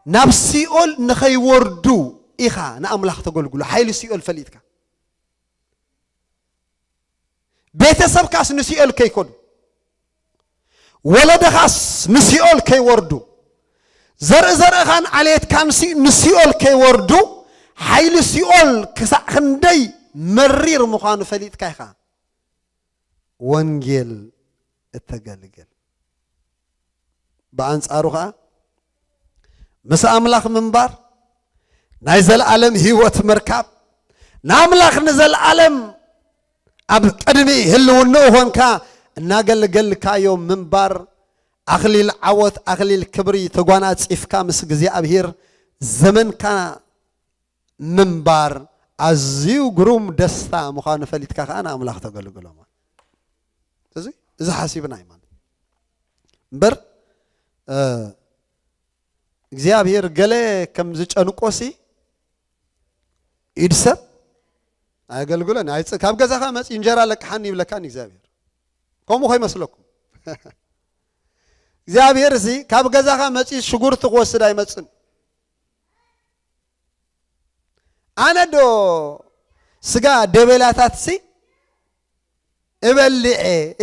ናብ ሲኦል ንኸይወርዱ ኢኻ ንኣምላኽ ተገልግሎ። ሓይሊ ሲኦል ፈሊጥካ ቤተሰብካስ ንሲኦል ከይከዱ፣ ወለደኻስ ንሲኦል ከይወርዱ፣ ዘርኢ ዘርእኻን ዓሌትካንሲ ንሲኦል ከይወርዱ፣ ሓይሊ ሲኦል ክሳዕ ክንደይ መሪር ምዃኑ ፈሊጥካ ኢኻ ወንጌል እተገልግል። ብኣንጻሩ ኸኣ ምስ ኣምላኽ ምንባር ናይ ዘለኣለም ህይወት ምርካብ ንኣምላኽ ንዘለኣለም ኣብ ቅድሚ ህልውንኡ ኾንካ እናገልገልካዮ ምንባር ኣኽሊል ዓወት ኣኽሊል ክብሪ ተጓናጺፍካ ምስ እግዚኣብሔር ዘመንካ ምንባር ኣዝዩ ግሩም ደስታ ምዃኑ ፈሊጥካ ከዓ ንኣምላኽ ተገልግሎ ማለት እዚ እዚ ሓሲብና እዩ ማለት እምበር እግዚኣብሔር ገለ ከም ዝጨንቆሲ ኢድ ሰብ ኣገልግሎን ካብ ገዛኻ መፂ እንጀራ ለቅሓኒ ይብለካን እግዚኣብሔር ከምኡ ከይመስለኩም እግዚኣብሔር እዚ ካብ ገዛኻ መፂ ሽጉርቲ ክወስድ ኣይመፅን ኣነ ዶ ስጋ ደበላታት ሲ እበልዕ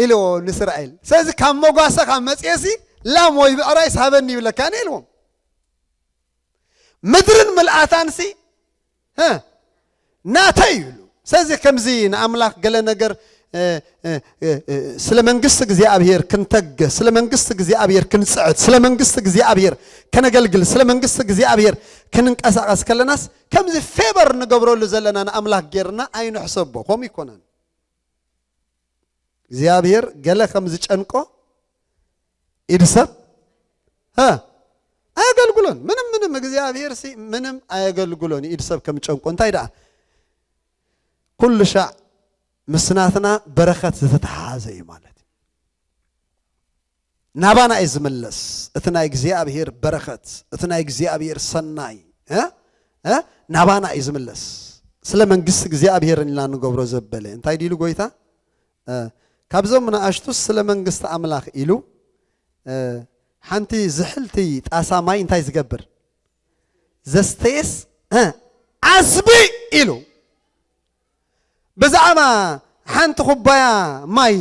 ኢልዎ ንስራኤል። ስለዚ ካብ መጓሰኻ መፅኤሲ ላም ወይ ብዕራይስ ሃበኒ ይብለካ ነ ኢልዎም። ምድርን ምልኣታንሲ ናተይ ይብሉ። ስለዚ ከምዚ ንኣምላኽ ገለ ነገር ስለ መንግስቲ እግዚኣብሔር ክንተግህ፣ ስለ መንግስቲ እግዚኣብሔር ክንፅዕት፣ ስለ መንግስቲ እግዚኣብሔር ከነገልግል፣ ስለ መንግስቲ እግዚኣብሔር ክንንቀሳቐስ ከለናስ ከምዚ ፌበር ንገብረሉ ዘለና ንኣምላኽ ጌርና ኣይንሕሰቦ። ከምኡ ይኮነን። እግዚኣብሔር ገለ ከም ዝጨንቆ ኢድ ሰብ ኣየገልግሎን። ምንም ምንም እግዚኣብሔር ሲ ምንም ኣየገልግሎን። ኢድ ሰብ ከም ጨንቆ እንታይ ደኣ ኩሉ ሻዕ ምስናትና በረኸት ዝተተሓሓዘ እዩ ማለት እዩ። ናባና እዩ ዝምለስ እቲ ናይ እግዚኣብሔር በረኸት፣ እቲ ናይ እግዚኣብሔር ሰናይ ናባና እዩ ዝምለስ። ስለ መንግስቲ እግዚኣብሔር ኢና ንገብሮ ዘበለ እንታይ ድሉ ጎይታ ካብዞም ንኣሽቱስ ስለ መንግስቲ ኣምላኽ ኢሉ ሓንቲ ዝሕልቲ ጣሳ ማይ እንታይ ዝገብር ዘስተየስ ዓስቢ ኢሉ ብዛዕባ ሓንቲ ኩባያ ማይ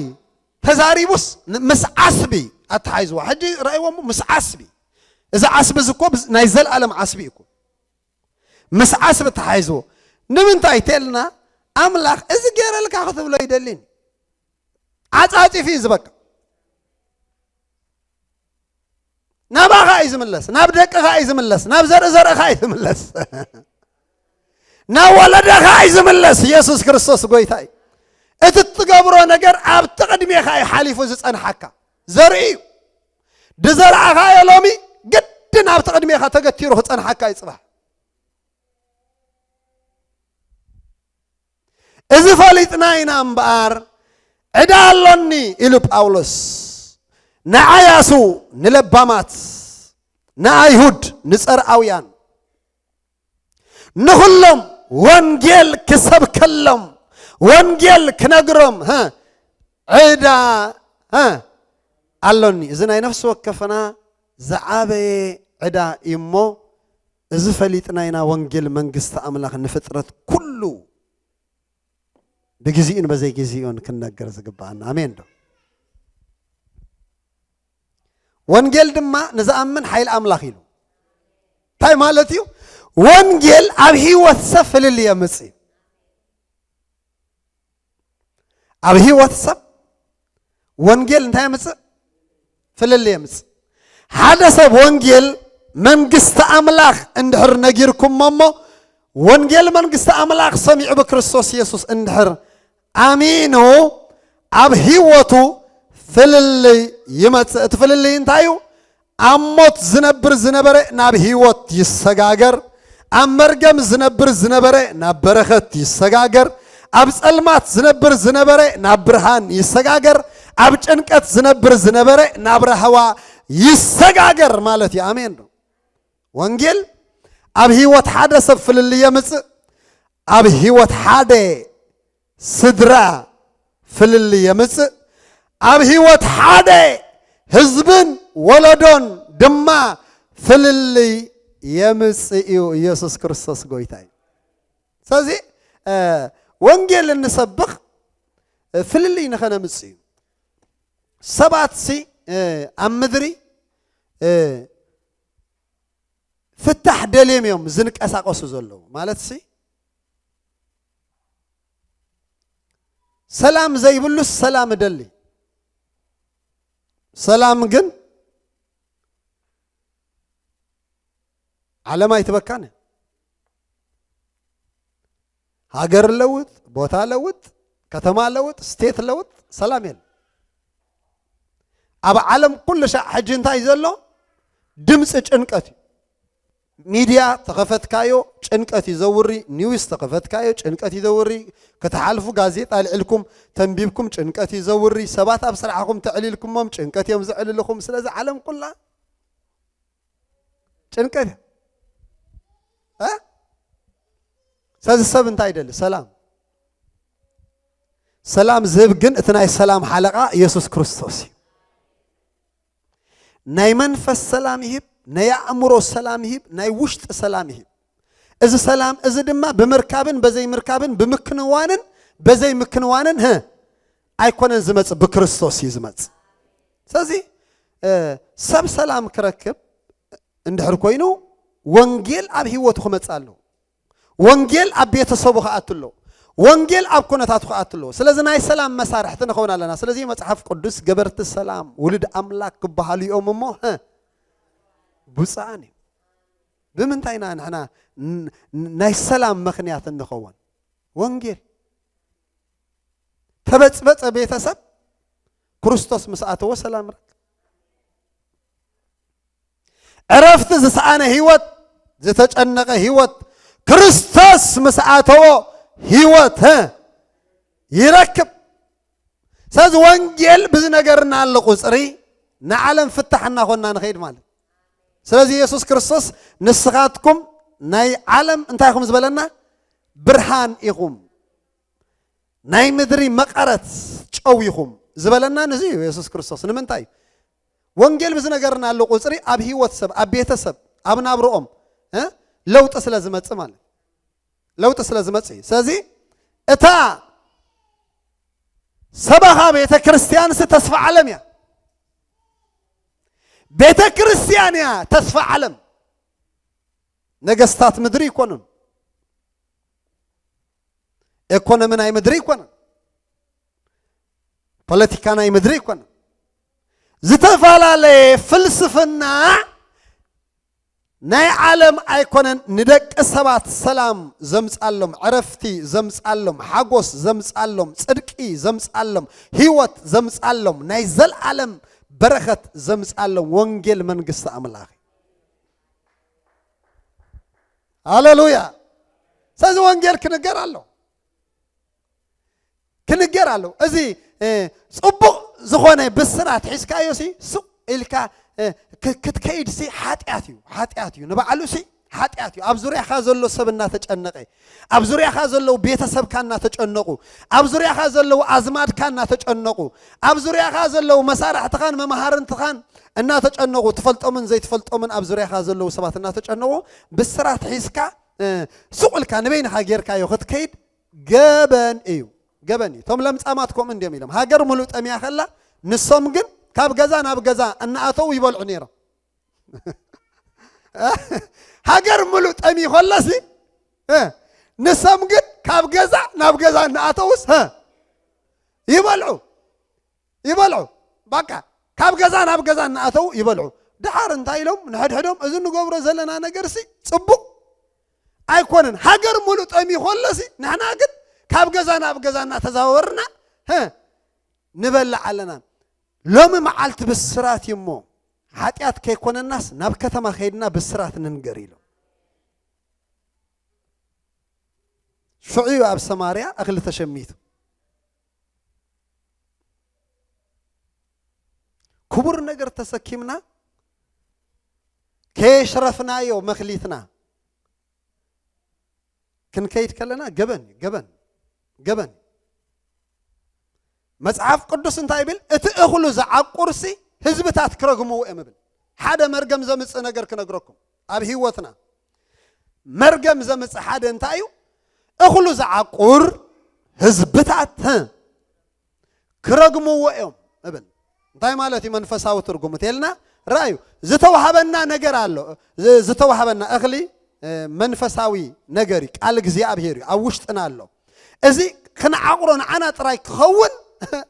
ተዛሪቡስ ምስ ዓስቢ ኣተሓይዝዋ ሕጂ ረእይዎ ምስ ዓስቢ እዚ ዓስቢ እዚ እኮ ናይ ዘልኣለም ዓስቢ እዩ ምስ ዓስቢ ተሓይዝዎ ንምንታይ ተልና ኣምላኽ እዚ ገይረልካ ክትብሎ ይደሊን ዓጻጺፊ እዩ ዝበካ ናባኻ እዩ ዝምለስ ናብ ደቅኻ እዩ ዝምለስ ናብ ዘርኢ ዘርእኻ እዩ ዝምለስ ናብ ወለደኻ እዩ ዝምለስ ኢየሱስ ክርስቶስ ጎይታ እዩ እቲ ትገብሮ ነገር ኣብቲ ቅድሜኻ እዩ ሓሊፉ ዝጸንሓካ ዘርኢ እዩ ድዘርኣኻዮ ሎሚ ግድን ኣብቲ ቅድሜኻ ተገቲሩ ክጸንሓካ እዩ ጽባሕ እዚ ፈሊጥና ኢና እምበኣር ዕዳ ኣሎኒ ኢሉ ጳውሎስ ንዓያሱ ንለባማት ንኣይሁድ ንጸርኣውያን ንኹሎም ወንጌል ክሰብከሎም ወንጌል ክነግሮም ዕዳ ኣሎኒ እዚ ናይ ነፍሲ ወከፍና ዝዓበየ ዕዳ እዩ እሞ እዚ ፈሊጥና ኢና ወንጌል መንግስቲ ኣምላኽ ንፍጥረት ኩሉ ብግዜኡን በዘይ ግዜኡን ክንነገር ዝግባኣና ኣሜን ዶ ወንጌል ድማ ንዝኣምን ሓይሊ ኣምላኽ ኢሉ። እንታይ ማለት እዩ? ወንጌል ኣብ ህይወት ሰብ ፍልልይ የምጽእ እዩ። ኣብ ህይወት ሰብ ወንጌል እንታይ የምጽእ? ፍልልይ የምጽእ። ሓደ ሰብ ወንጌል መንግስቲ ኣምላኽ እንድሕር ነጊርኩሞ እሞ፣ ወንጌል መንግስቲ ኣምላኽ ሰሚዑ ብክርስቶስ የሱስ እንድሕር ኣሚኑ፣ ኣብ ህይወቱ ፍልልይ ይመጽእ። እቲ ፍልልይ እንታይ እዩ? ኣብ ሞት ዝነብር ዝነበረ ናብ ህይወት ይሰጋገር። ኣብ መርገም ዝነብር ዝነበረ ናብ በረኸት ይሰጋገር። ኣብ ጸልማት ዝነብር ዝነበረ ናብ ብርሃን ይሰጋገር። ኣብ ጭንቀት ዝነብር ዝነበረ ናብ ራህዋ ይሰጋገር ማለት እዩ። ኣሜን ዶ? ወንጌል ኣብ ህይወት ሓደ ሰብ ፍልልይ የምጽእ። ኣብ ህይወት ሓደ ስድራ ፍልልይ የምጽእ። ኣብ ህይወት ሓደ ህዝብን ወለዶን ድማ ፍልልይ የምጽእ እዩ። ኢየሱስ ክርስቶስ ጎይታ እዩ። ስለዚ፣ እ፣ ወንጌል እንሰብኽ፣ እ፣ ፍልልይ ንኸነምጽእ እዩ። ሰባትሲ፣ እ፣ ኣብ ምድሪ፣ እ፣ ፍታሕ ደልዮም እዮም ዝንቀሳቀሱ ዘለዉ። ማለትሲ፣ ሰላም ዘይብሉስ ሰላም እደሊ። ሰላም ግን ዓለም ኣይትበካን እያ። ሃገር ለውጥ፣ ቦታ ለውጥ፣ ከተማ ለውጥ፣ ስቴት ለውጥ፣ ሰላም የለን። ኣብ ዓለም ኩሉ ሻዕ ሕጂ እንታይ ዘሎ? ድምፂ ጭንቀት እዩ። ሚድያ ተኸፈትካዮ ጭንቀት እዩ ዘውሪ፣ ኒውስ ተኸፈትካዮ ጭንቀት እዩ ዘውሪ፣ ክትሓልፉ ጋዜጣ ልዕልኩም ተንቢብኩም ጭንቀት እዩ ዘውሪ፣ ሰባት ኣብ ስራሕኹም ተዕሊልኩሞም ጭንቀት እዮም ዘዕልልኹም። ስለዚ ዓለም ኩላ ጭንቀት እያ። እ? ስለዚ ሰብ እንታይ ይደሊ? ሰላም። ሰላም ዝህብ ግን እቲ ናይ ሰላም ሓለቓ ኢየሱስ ክርስቶስ እዩ። ናይ መንፈስ ሰላም ይህብ፣ ናይ ኣእምሮ ሰላም ይህብ፣ ናይ ውሽጢ ሰላም ይህብ። እዚ ሰላም እዚ ድማ ብምርካብን በዘይ ምርካብን ብምክንዋንን በዘይ ምክንዋንን፣ ህ፣ ኣይኮነን ዝመጽእ፣ ብክርስቶስ እዩ ዝመጽእ። ስለዚ፣ እ፣ ሰብ ሰላም ክረክብ እንድሕር ኮይኑ ወንጌል ኣብ ህይወቱ ክመጽእ ኣለዎ። ወንጌል ኣብ ቤተሰቡ ክኣቱ ኣለዎ። ወንጌል ኣብ ኩነታቱ ክኣቱ ኣለዎ። ስለዚ ናይ ሰላም መሳርሕቲ ንኸውን ኣለና። ስለዚ መጽሓፍ ቅዱስ ገበርቲ ሰላም ውሉድ ኣምላክ ክበሃሉ እዮም እሞ፣ ህ፣ ብፁዓን እዮም። ብምንታይ ኢና ንሕና ን-፣ ን-፣ ናይ ሰላም ምኽንያት እንኸውን? ወንጌል። ተበጽበጸ ቤተሰብ፣ ክርስቶስ ምስ ኣተዎ ሰላም ረክ-፣ ዕረፍቲ ዝሰኣነ ህይወት፣ ዝተጨነቐ ህይወት፣ ክርስቶስ ምስ ኣተዎ ህይወት፣ ሀ፣ ይረክብ። ስለዚ ወንጌል ብዝነገርና ኣሎ ቁጽሪ ንዓለም ፍታሕ እናኾንና ንኸይድ ማለት። ስለዚ ኢየሱስ ክርስቶስ ንስኻትኩም ናይ ዓለም እንታይ ኢኹም ዝበለና? ብርሃን ኢኹም። ናይ ምድሪ መቐረት ጨው ኢኹም ዝበለና ንዚ እዩ ኢየሱስ ክርስቶስ። ንምንታይ? ወንጌል ብዝነገርና ኣሎ ቁጽሪ ኣብ ህይወት ሰብ፣ ኣብ ቤተሰብ፣ ኣብ ናብርኦም፣ እ፣ ለውጢ ስለ ዝመጽእ ማለት። ለውጢ ስለ ዝመጽእ እዩ። ስለዚ እታ ሰበኻ ቤተ ክርስቲያንሲ ተስፋ ዓለም እያ። ቤተ ክርስቲያን እያ ተስፋ ዓለም። ነገስታት ምድሪ ይኮኑን። ኤኮኖሚ ናይ ምድሪ ይኮነን። ፖለቲካ ናይ ምድሪ ይኮነን። ዝተፈላለየ ፍልስፍና ናይ ዓለም ኣይኮነን። ንደቂ ሰባት ሰላም ዘምጻሎም፣ ዕረፍቲ ዘምጻሎም፣ ሓጎስ ዘምጻሎም፣ ጽድቂ ዘምጻሎም፣ ህይወት ዘምጻሎም፣ ናይ ዘልኣለም በረኸት ዘምጻሎም ወንጌል መንግስቲ ኣምላኽ። ሃሌሉያ። ስለዚ ወንጌል ክንገር ኣሎ፣ ክንገር ኣሎ። እዚ፣ እ፣ ጽቡቕ ዝኾነ ብስራት ሒዝካዮ ሲ ሱቕ ኢልካ፣ እ፣ ክ-፣ ክትከይድ ሲ ሓጢኣት እዩ፣ ሓጢኣት እዩ። ንባዕሉ ሲ ሓጢኣት እዩ። ኣብ ዙርያኻ ዘሎ ሰብ እናተጨነቐ፣ ኣብ ዙርያኻ ዘለዉ ቤተሰብካ እናተጨነቑ፣ ኣብ ዙርያኻ ዘለዉ ኣዝማድካ እናተጨነቑ፣ ኣብ ዙርያኻ ዘለዉ መሳርሕትኻን መማህርንትኻን እናተጨነቑ፣ ትፈልጦምን ዘይትፈልጦምን ኣብ ዙርያኻ ዘለዉ ሰባት እናተጨነቑ፣ ብስራት ሒዝካ፣ እ፣ ሱቕ ኢልካ ንበይንኻ ጌርካዮ ክትከይድ ገበን እዩ፣ ገበን እዩ። እቶም ለምጻማት ከምኡ እንዲዮም ኢሎም። ሃገር ሙሉእ ጠምያ ከላ፣ ንሶም ግን ካብ ገዛ ናብ ገዛ እናኣተው ይበልዑ ነይሮም። ሃገር ሙሉእ ጠሚ ከሎሲ፣ እ፣ ንሶም ግን ካብ ገዛ ናብ ገዛ እናኣተውስ፣ እ፣ ይበልዑ፣ ይበልዑ። በቃ ካብ ገዛ ናብ ገዛ እናኣተው ይበልዑ። ደሓር እንታይ ኢሎም ንሕድሕዶም፣ "እዚ ንገብሮ ዘለና ነገርሲ ጽቡቕ ኣይኮነን። ሃገር ሙሉእ ጠሚ ከሎሲ ንሕና ግን ካብ ገዛ ናብ ገዛ እናተዛወርና፣ እ፣ ንበልዕ ኣለና." ሎሚ መዓልቲ ብስራት እዩ እሞ፣ ሓጢኣት ከይኮነናስ ናብ ከተማ ከይድና ብስራት ንንገር ኢሎም። ሽዑ እዩ ኣብ ሰማርያ እኽሊ ተሸሚቱ። ክቡር ነገር ተሰኪምና ከየሽረፍናዮ መኽሊትና ክንከይድ ከለና ገበን እዩ፣ ገበን፣ ገበን። መጽሓፍ ቅዱስ እንታይ ይብል? "እቲ እኽሉ ዝዓቁርሲ ህዝብታት ክረግምዎ እዮም" ይብል። ሓደ መርገም ዘምጽእ ነገር ክነግረኩም። ኣብ ህይወትና መርገም ዘምጽእ ሓደ እንታይ እዩ? እኽሉ ዝዓቁር ህዝብታት፣ ህ፣ ክረግምዎ እዮም እብል። እንታይ ማለት እዩ መንፈሳዊ ትርጉሙ? ተልና ራእዩ ዝተዋሃበና ነገር ኣሎ። ዝ-፣ ዝተዋሃበና እኽሊ፣ እ፣ መንፈሳዊ ነገር እዩ። ቃል እግዚኣብሔር እዩ። ኣብ ውሽጥና ኣሎ። እዚ ክንዓቑሮ ንዓና ጥራይ ክኸውን፣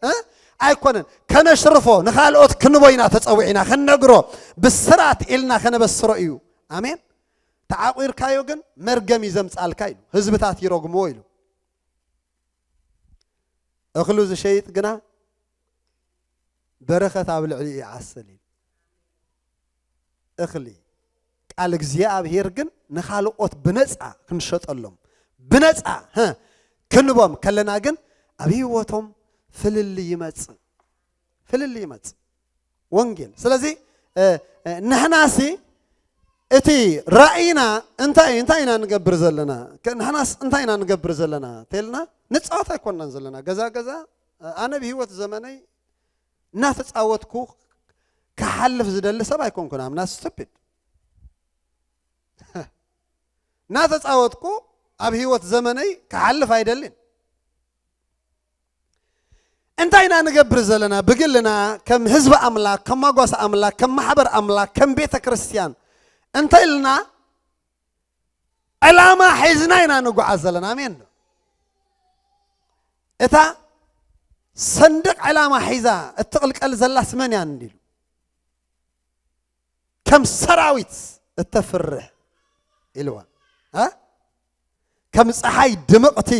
እ፣ ኣይኮነን። ከነሽርፎ፣ ንኻልኦት ክንቦ ኢና ተጸዊዕና፣ ክንነግሮ፣ ብስራት ኢልና ከነበስሮ እዩ። ኣሜን። ተዓቑርካዮ ግን መርገም እዩ ዘምጻልካ ኢሉ። ህዝብታት ይረግምዎ ኢሉ። እኽሉ ዝሸይጥ ግና በረኸት ኣብ ልዕሊኡ ይዓስል እዩ። እኽሊ ቃል እግዚኣብሔር ግን ንኻልኦት ብነጻ ክንሸጠሎም፣ ብነጻ፣ ህ፣ ክንቦም ከለና ግን ኣብ ህይወቶም ፍልልይ ይመጽእ። ፍልልይ ይመጽእ። ወንጌል። ስለዚ፣ እ፣ እ፣ ንሕናሲ እቲ ራእይና እንታይ፣ እንታይ ኢና ንገብር ዘለና? ከ-፣ ንሕናስ እንታይ ኢና ንገብር ዘለና? ተልና ንጻወት ኣይኮንናን ዘለና። ገዛ ገዛ፣ እ፣ ኣነ ብህይወት ዘመነይ እናተጻወትኩ ክሓልፍ ዝደሊ ሰብ ኣይኮንኩን። I'm not stupid። እናተጻወትኩ ኣብ ህይወት ዘመነይ ክሓልፍ ኣይደልን። እንታይ ኢና ንገብር ዘለና? ብግልና፣ ከም ህዝቢ ኣምላኽ፣ ከም ጓሳ ኣምላኽ፣ ከም ማሕበር ኣምላኽ፣ ከም ቤተ ክርስቲያን፣ እንታይ ኢልና ዕላማ ሒዝና ኢና ንጓዓዝ ዘለና? ኣሜን ዶ? እታ ሰንደቕ ዕላማ ሒዛ እትቕልቀል ዘላስ መን እያ እንዲሉ? ከም ሰራዊት እተፍርሕ ኢልዋ። እ? ከም ጸሓይ ድምቕቲ፣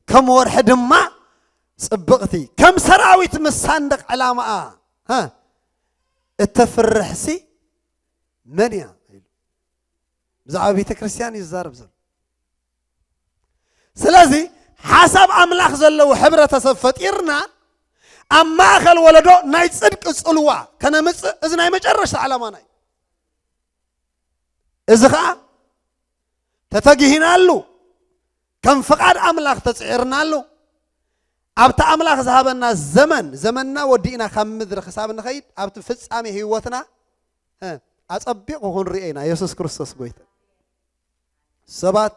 ከም ወርሒ ድማ ጽብቕቲ፣ ከም ሰራዊት ምስ ሳንደቕ ዕላማኣ፣ እ፣ እተፍርሕሲ መን እያ? ኢሉ ብዛዕባ ቤተ ክርስቲያን እዩ ዝዛረብ ዘሎ። ስለዚ ሓሳብ ኣምላኽ ዘለዎ ሕብረተሰብ ፈጢርና ኣብ ማእከል ወለዶ ናይ ጽድቂ ጽልዋ ከነምጽእ፣ እዚ ናይ መጨረሽታ ዕላማና እዩ። እዚ ኸኣ ተተጊሂናሉ፣ ከም ፍቓድ ኣምላኽ ተጽዒርናሉ፣ ኣብቲ ኣምላኽ ዝሃበና ዘመን፣ ዘመንና ወዲእና ካብ ምድሪ ክሳብ ንኸይድ፣ ኣብቲ ፍጻሜ ህይወትና፣ እ፣ ኣጸቢቑ ክንርእዮ ኢና። የሱስ ክርስቶስ ጎይታ። ሰባት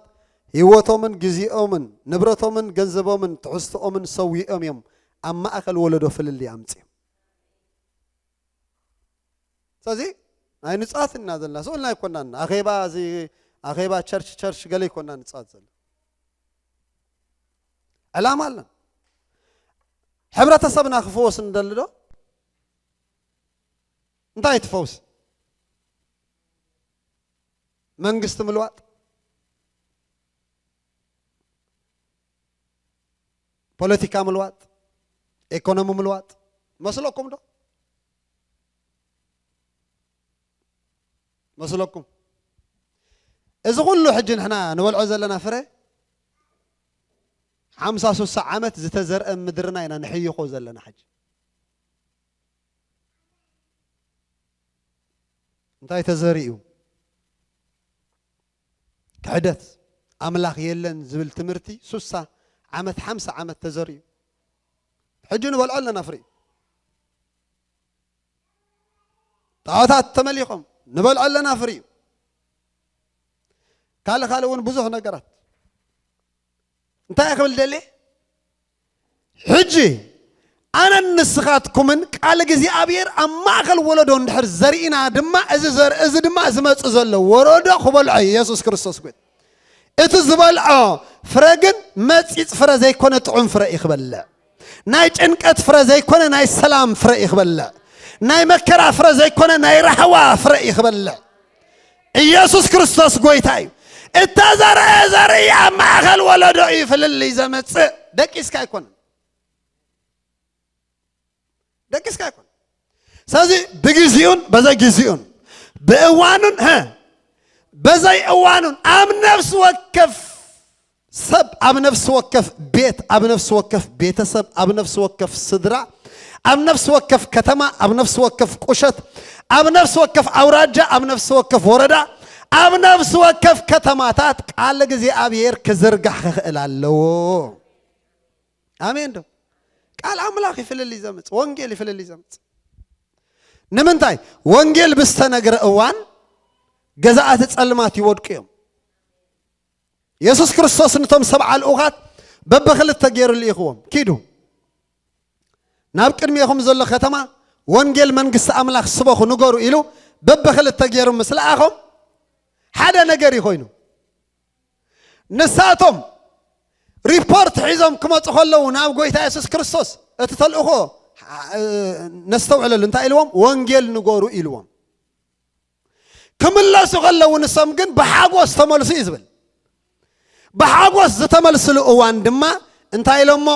ህይወቶምን ግዜኦምን ንብረቶምን ገንዘቦምን ትሕዝቶኦምን ሰዊኦም እዮም ኣብ ማእከል ወለዶ ፍልልይ ኣምጺኦም። ስለዚ ናይ ንጻት ኢና ዘለና። ስኡልና ኣይኮናን። ኣኼባ እዚ፣ ኣኼባ ቸርች፣ ቸርች ገለ ኣይኮና ንጻት ዘለና። ዕላማ ኣለና። ሕብረተሰብና ክፍወስ ንደሊ ዶ? እንታይ እቲ ፈውሲ? መንግስቲ ምልዋጥ፣ ፖለቲካ ምልዋጥ፣ ኢኮኖሚ ምልዋጥ መስለኩም ዶ? መስለኩም? እዚ ኩሉ ሕጂ ንሕና ንበልዖ ዘለና ፍረ ሓምሳ ሱሳ ዓመት ዝተዘርአ ምድርና ኢና ንሕይኾ ዘለና። ሕጂ እንታይ ተዘሪኡ? ክሕደት፣ ኣምላኽ የለን ዝብል ትምህርቲ ሱሳ ዓመት፣ ሓምሳ ዓመት ተዘሪኡ። ሕጂ ንበልዖ ኣለና ፍሪኡ። ጣዖታት ተመሊኾም ንበልዖ ኣለና ፍሪኡ። ካልእ ካልእ እውን ብዙሕ ነገራት። እንታይ ክብል ደልየ? ሕጂ ኣነን ንስኻትኩምን ቃል እግዚኣብሔር ኣብ ማእከል ወለዶ እንድሕር ዘርኢና ድማ፣ እዚ ዘርኢ እዚ ድማ ዝመጽእ ዘሎ ወረዶ ክበልዖ እዩ። ኢየሱስ ክርስቶስ ጎይታ። እቲ ዝበልዖ ፍረ ግን መጺጽ ፍረ ዘይኮነ ጥዑም ፍረ እዩ ክበልዕ። ናይ ጭንቀት ፍረ ዘይኮነ ናይ ሰላም ፍረ እዩ ክበልዕ። ናይ መከራ ፍረ ዘይኮነ ናይ ራህዋ ፍረ እዩ ክበልዕ። ኢየሱስ ክርስቶስ ጎይታ እዩ። እተዘርአ ዘርኢ ኣብ ማእከል ወለዶ እዩ ፍልልይ ዘመጽእ። ደቂስካ ኣይኮነን። ደቂስካ ኣይኮነን። ስለዚ ብግዚኡን በዘይ ግዚኡን፣ ብእዋኑን፣ ሀ፣ በዘይ እዋኑን፣ ኣብ ነፍሲ ወከፍ ሰብ፣ ኣብ ነፍሲ ወከፍ ቤት፣ ኣብ ነፍሲ ወከፍ ቤተሰብ፣ ኣብ ነፍሲ ወከፍ ስድራ፣ ኣብ ነፍሲ ወከፍ ከተማ፣ ኣብ ነፍሲ ወከፍ ቁሸት፣ ኣብ ነፍሲ ወከፍ ኣውራጃ፣ ኣብ ነፍሲ ወከፍ ወረዳ፣ ኣብ ነፍሲ ወከፍ ከተማታት ቃል እግዚኣብሔር ክዝርጋሕ ክኽእል ኣለዎ። ኣሜን ዶ? ቃል ኣምላኽ ይፍልል እዩ ዘምጽእ፣ ወንጌል ይፍልል እዩ ዘምጽእ። ንምንታይ? ወንጌል ብዝተነግረ እዋን ገዛእቲ ጸልማት ይወድቁ እዮም። የሱስ ክርስቶስ ነቶም ሰብዓ ልኡኻት በብኽልተ ገይሩ ልኢኽዎም። ኪዱ፣ ናብ ቅድሜኹም ዘሎ ከተማ ወንጌል መንግስቲ ኣምላኽ ስበኹ፣ ንገሩ ኢሉ በብኽልተ ገይሩ ምስ ለኣኾም ሓደ ነገር እዩ ኮይኑ። ንሳቶም ሪፖርት ሒዞም ክመጹ ከለዉ ናብ ጎይታ የሱስ ክርስቶስ፣ እቲ ተልእኾ፣ እ፣ ነስተውዕለሉ፣ እንታይ ኢልዎም? ወንጌል ንገሩ ኢልዎም። ክምለሱ ከለዉ ንሶም ግን ብሓጎስ ተመልሱ እዩ ዝብል። ብሓጎስ ዝተመልስሉ እዋን ድማ እንታይ ኢሎሞ?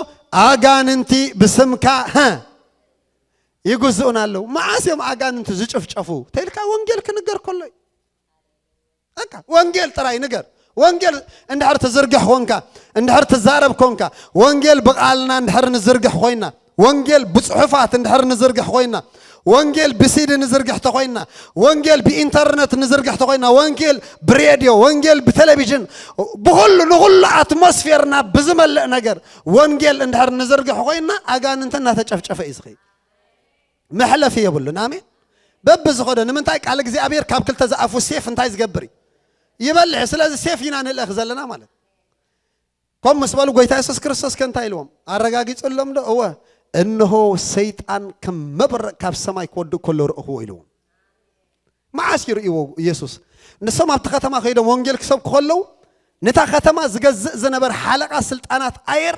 ኣጋንንቲ ብስምካ፣ ሀ፣ ይግዝኡና ኣለዉ። መዓስ እዮም ኣጋንንቲ ዝጭፍጨፉ? ተልካ ወንጌል ክንገር ከሎ እዩ። በቃ ወንጌል ጥራይ ንገር። ወንጌል እንድሕር ትዝርግሕ ኮንካ፣ እንድሕር ትዛረብ ኮንካ፣ ወንጌል ብቓልና እንድሕር ንዝርግሕ ኮይና፣ ወንጌል ብጽሑፋት እንድሕር ንዝርግሕ ኮይና፣ ወንጌል ብሲዲ ንዝርግሕ ተኮይና፣ ወንጌል ብኢንተርነት ንዝርግሕ ተኮይና፣ ወንጌል ብሬድዮ፣ ወንጌል ብቴሌቪዥን፣ ብኹሉ፣ ንኹሉ ኣትሞስፌርና ብዝመልእ ነገር ወንጌል እንድሕር ንዝርግሕ ኮይና፣ ኣጋንንትና ተጨፍጨፈ እዩ ዝኸይድ። መሕለፊ የብሉን። ኣሜን። በብዝኸዶ ንምንታይ? ቃል እግዚኣብሔር ካብ ክልተ ዝኣፉ ሴፍ እንታይ ዝገብር እዩ? ይበልዕ። ስለዚ ሴፍ ኢና ንልእኽ ዘለና ማለት። ከም ምስ በሉ፣ ጎይታ የሱስ ክርስቶስ ከ እንታይ ኢልዎም? ኣረጋጊጹሎም ዶ? እወ፣ እንሆ ሰይጣን ከም መብረቕ ካብ ሰማይ ክወድቕ ከሎ ርእኽዎ ኢልዎም። መዓስ ይርእይዎ ኢየሱስ? ንሶም ኣብቲ ከተማ ከይዶም ወንጌል ክሰብኩ ከለዉ፣ ነታ ከተማ ዝገዝእ ዝነበረ ሓለቓ ስልጣናት ኣየር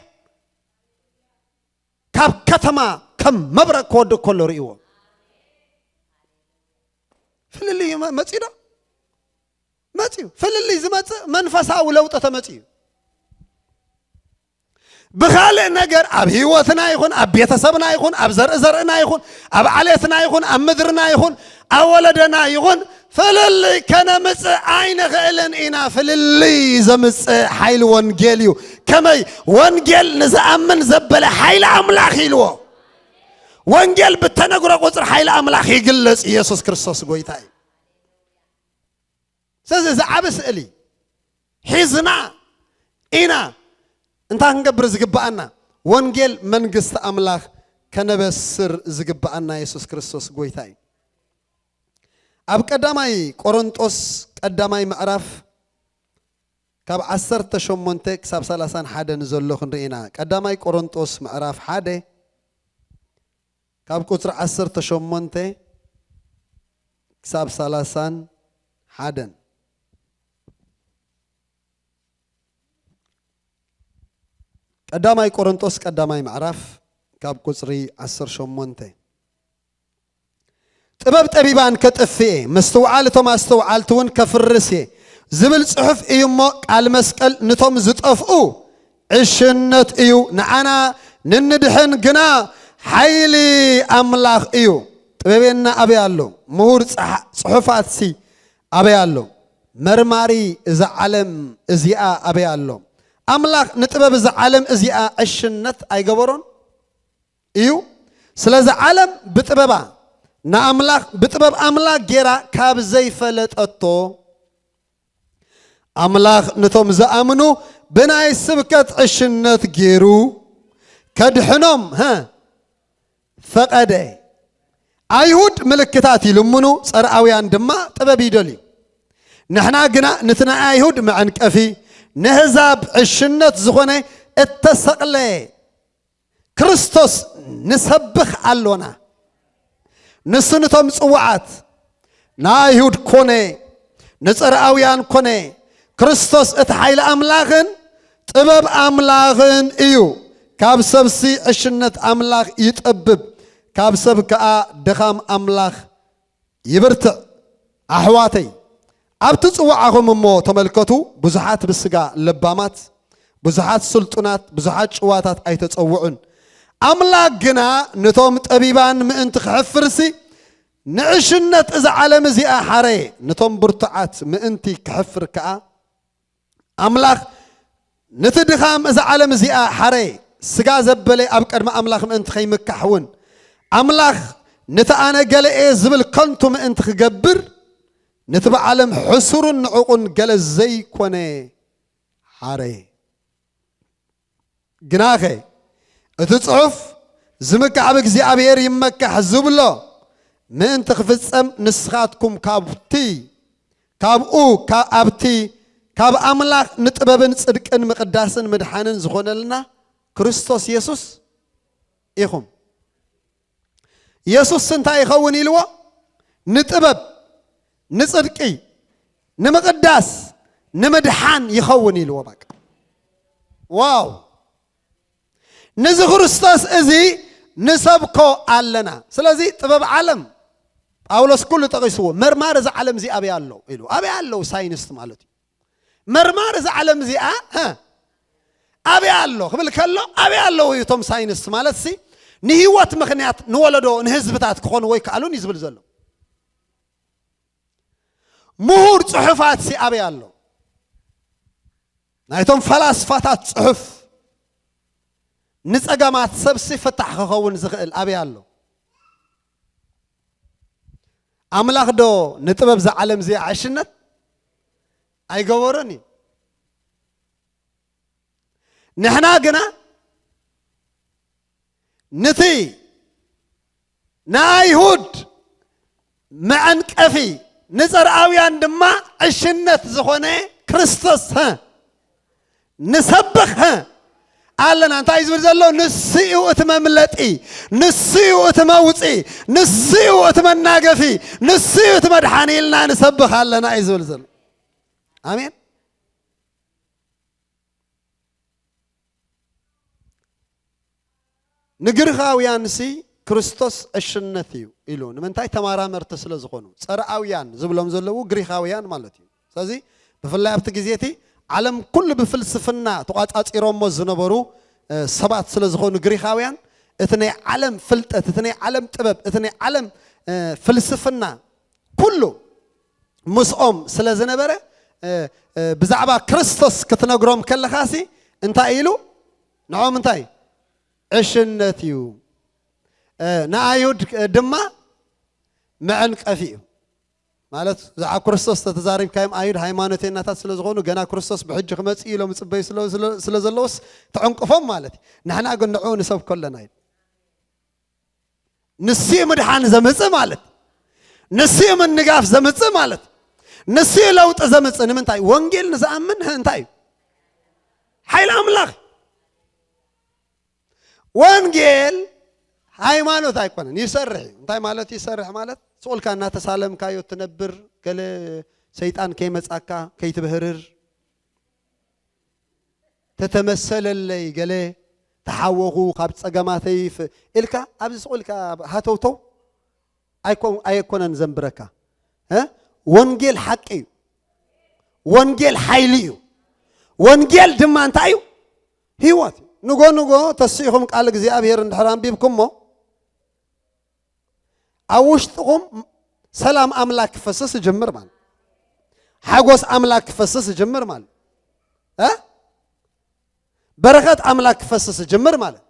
ካብ ከተማ ከም መብረቕ ክወድቕ ከሎ ርእይዎ። ፍልልይ መ-፣ መጺኡ ዶ? መጺኡ። ፍልልይ ዝመጽእ መንፈሳዊ ለውጢ ተመጺኡ። ብኻልእ ነገር ኣብ ህይወትና ይኹን፣ ኣብ ቤተሰብና ይኹን፣ ኣብ ዘርኢ ዘርእና ይኹን፣ ኣብ ዓሌትና ይኹን፣ ኣብ ምድርና ይኹን፣ ኣብ ወለደና ይኹን፣ ፍልልይ ከነምጽእ ኣይንኽእልን ኢና። ፍልልይ ዘምጽእ ሓይሊ ወንጌል እዩ። ከመይ? ወንጌል ንዝኣምን ዘበለ ሓይሊ ኣምላኽ ኢልዎ። ወንጌል ብተነግሮ ቁጽሪ ሓይሊ ኣምላኽ ይግለጽ። ኢየሱስ ክርስቶስ ጎይታ እዩ። ስለዚ እዚ ዓቢ ስእሊ ሒዝና ኢና እንታይ ክንገብር ዝግብኣና? ወንጌል መንግስቲ ኣምላኽ ከነበስር ዝግብኣና የሱስ ክርስቶስ ጎይታ እዩ። ኣብ ቀዳማይ ቆሮንጦስ ቀዳማይ ምዕራፍ ካብ ዓሰርተ ሸሞንተ ክሳብ ሰላሳን ሓደን ዘሎ ክንርኢ ኢና። ቀዳማይ ቆሮንጦስ ምዕራፍ ሓደ ካብ ቁጽሪ ዓሰርተ ሸሞንተ ክሳብ ሰላሳን ሓደን። ቀዳማይ ቆሮንጦስ ቀዳማይ ምዕራፍ ካብ ቁጽሪ ዓሰርተ ሸሞንተ። ጥበብ ጠቢባን ከጥፍእ እየ፣ ምስትውዓል እቶም ኣስተውዓልቲ እውን ከፍርስ እየ ዝብል ጽሑፍ እዩ እሞ፣ ቃል መስቀል ንቶም ዝጠፍኡ ዕሽነት እዩ፣ ንዓና ንንድሕን ግና ሓይሊ ኣምላኽ እዩ። ጥበቤና ኣበይ ኣሎ? ምሁር ጸሓ-፣ ጽሑፋትሲ ኣበይ ኣሎ? መርማሪ እዛ ዓለም እዚኣ ኣበይ ኣሎ? ኣምላኽ ንጥበብ እዛ ዓለም እዚኣ ዕሽነት ኣይገበሮን እዩ። ስለዚ ዓለም ብጥበባ ንኣምላኽ ብጥበብ ኣምላኽ ጌራ ካብ ዘይፈለጠቶ፣ ኣምላኽ ነቶም ዝኣምኑ ብናይ ስብከት ዕሽነት ጌሩ ከድሕኖም፣ ሀ፣ ፈቐደ። ኣይሁድ ምልክታት ይልምኑ፣ ጸርኣውያን ድማ ጥበብ ይደልዩ። ንሕና ግና ነቲ ናይ ኣይሁድ መዐንቀፊ፣ ነህዛብ ዕሽነት ዝኾነ እተሰቕለ ክርስቶስ ንሰብኽ ኣሎና። ንሱ ንቶም ጽዋዓት ንኣይሁድ ኮነ ንጽርኣውያን ኮነ ክርስቶስ እቲ ሓይሊ ኣምላኽን ጥበብ ኣምላኽን እዩ። ካብ ሰብሲ ዕሽነት ኣምላኽ ይጠብብ፣ ካብ ሰብ ከኣ ድኻም ኣምላኽ ይብርትዕ። ኣሕዋተይ ኣብቲ ጽዋዓኹም እሞ ተመልከቱ፣ ብዙሓት ብስጋ ለባማት፣ ብዙሓት ስልጡናት፣ ብዙሓት ጭዋታት ኣይተጸውዑን። ኣምላኽ ግና ነቶም ጠቢባን ምእንቲ ክሕፍርሲ ንዕሽነት እዛ ዓለም እዚኣ ሓረየ፣ ነቶም ብርቱዓት ምእንቲ ክሕፍር ከኣ ኣምላኽ ነቲ ድኻም እዛ ዓለም እዚኣ ሓረየ። ስጋ ዘበለ ኣብ ቅድሚ ኣምላኽ ምእንቲ ከይምካሕ እውን ኣምላኽ ነቲ ኣነ ገለ እየ ዝብል ከንቱ ምእንቲ ክገብር ነቲ ብዓለም ሕሱሩን ንዕቑን ገለ ዘይኮነ ሓረየ። ግናኸ እቲ ጽሑፍ ዝምካሕ ብእግዚኣብሔር ይመካሕ ዝብሎ ምእንቲ ክፍጸም ንስኻትኩም ካብቲ ካብኡ ካ- ኣብቲ ካብ ኣምላኽ ንጥበብን ጽድቅን ምቕዳስን ምድሓንን ዝኾነልና ክርስቶስ የሱስ ኢኹም። የሱስ እንታይ ይኸውን ኢልዎ? ንጥበብ፣ ንጽድቂ፣ ንምቕዳስ፣ ንምድሓን ይኸውን ኢልዎ። በቃ ዋው! ነዚ ክርስቶስ እዚ ንሰብኮ ኣለና። ስለዚ ጥበብ ዓለም ጳውሎስ ኩሉ ጠቒስዎ፣ መርማሪ እዛ ዓለም እዚ ኣበይ ኣሎ ኢሉ። ኣበይ ኣለዉ ሳይንስት ማለት እዩ። መርማሪ እዛ ዓለም እዚኣ ሀ፣ ኣበይ ኣሎ ክብል ከሎ ኣበይ ኣለዉ እዩ እቶም ሳይንስት ማለት ሲ ንህይወት ምኽንያት ንወለዶ ንህዝብታት ክኾኑ ወይ ከኣሉን እዩ ዝብል ዘሎ። ምሁር ጽሑፋት ሲ ኣበይ ኣሎ? ናይቶም ፈላስፋታት ጽሑፍ ንጸገማት ሰብሲ ፍታሕ ክኸውን ዝኽእል ኣበይ ኣሎ? ኣምላኽ ዶ ንጥበብ እዛ ዓለም እዚኣ ዕሽነት ኣይገበሮን እዩ? ንሕና ግና ነቲ ንኣይሁድ መዐንቀፊ ንጸርኣውያን ድማ ዕሽነት ዝኾነ ክርስቶስ ሀ ንሰብኽ ሀ ኣለና። እንታይ እዩ ዝብል ዘሎ? ንሱ እዩ እቲ መምለጢ፣ ንሱ እዩ እቲ መውፂ፣ ንሱ እዩ እቲ መናገፊ፣ ንሱ እዩ እቲ መድሓኒ ኢልና ንሰብኽ ኣለና እዩ ዝብል ዘሎ። ኣሜን። ንግሪኻውያንሲ ክርስቶስ ዕሽነት እዩ ኢሉ። ንምንታይ? ተማራመርቲ ስለ ዝኾኑ፣ ጸርኣውያን ዝብሎም ዘለዉ ግሪኻውያን ማለት እዩ። ስለዚ ብፍላይ ኣብቲ ግዜ እቲ ዓለም ኩሉ ብፍልስፍና ተቋጻጺሮሞ ዝነበሩ ሰባት ስለ ዝኾኑ ግሪኻውያን፣ እቲ ናይ ዓለም ፍልጠት፣ እቲ ናይ ዓለም ጥበብ፣ እቲ ናይ ዓለም ፍልስፍና ኩሉ ምስኦም ስለ ዝነበረ ብዛዕባ ክርስቶስ ክትነግሮም ከለኻሲ እንታይ ኢሉ ንዖም እንታይ ዕሽነት እዩ፣ ንኣይሁድ ድማ መዐንቀፊ እዩ። ማለት ብዛዕባ ክርስቶስ ተተዛሪብካዮም ኣይሁድ ሃይማኖተኛታት ስለ ዝኾኑ ገና ክርስቶስ ብሕጂ ክመጽእ ኢሎም ይጽበዩ ስለ ዘለውስ ተዕንቅፎም ማለት እዩ። ንሕና ግን ንዕኡ ንሰብኮ ኣለና እዩ። ንስኡ ምድሓን ዘምጽእ ማለት ንስኡ ምንጋፍ ዘምጽእ ማለት ንስኡ ለውጢ ዘምጽእ ንምንታይ? ወንጌል ንዝኣምን እንታይ እዩ? ሓይሊ ኣምላኽ። ወንጌል ሃይማኖት ኣይኮነን፣ ይሰርሕ እዩ። እንታይ ማለት ይሰርሕ ማለት? ስቑልካ እናተሳለምካዮ ትነብር፣ ገለ ሰይጣን ከይመጻካ ከይትብህርር፣ ተተመሰለለይ ገለ ተሓወኹ ካብ ጸገማተይ ኢልካ ኣብዚ ስቑልካ ሃተውተው ኣይኮነን ዘንብረካ። ወንጌል ሓቂ እዩ። ወንጌል ሓይሊ እዩ። ወንጌል ድማ እንታይ እዩ? ህይወት እዩ። ንጎ ንጎ ተሲኢኹም ቃል እግዚኣብሔር እንድሕር ኣንቢብኩሞ ኣብ ውሽጥኹም ሰላም ኣምላክ ክፈስስ ይጅምር ማለት ሓጎስ ኣምላክ ክፈስስ ይጅምር ማለት በረኸት ኣምላክ ክፈስስ ይጅምር ማለት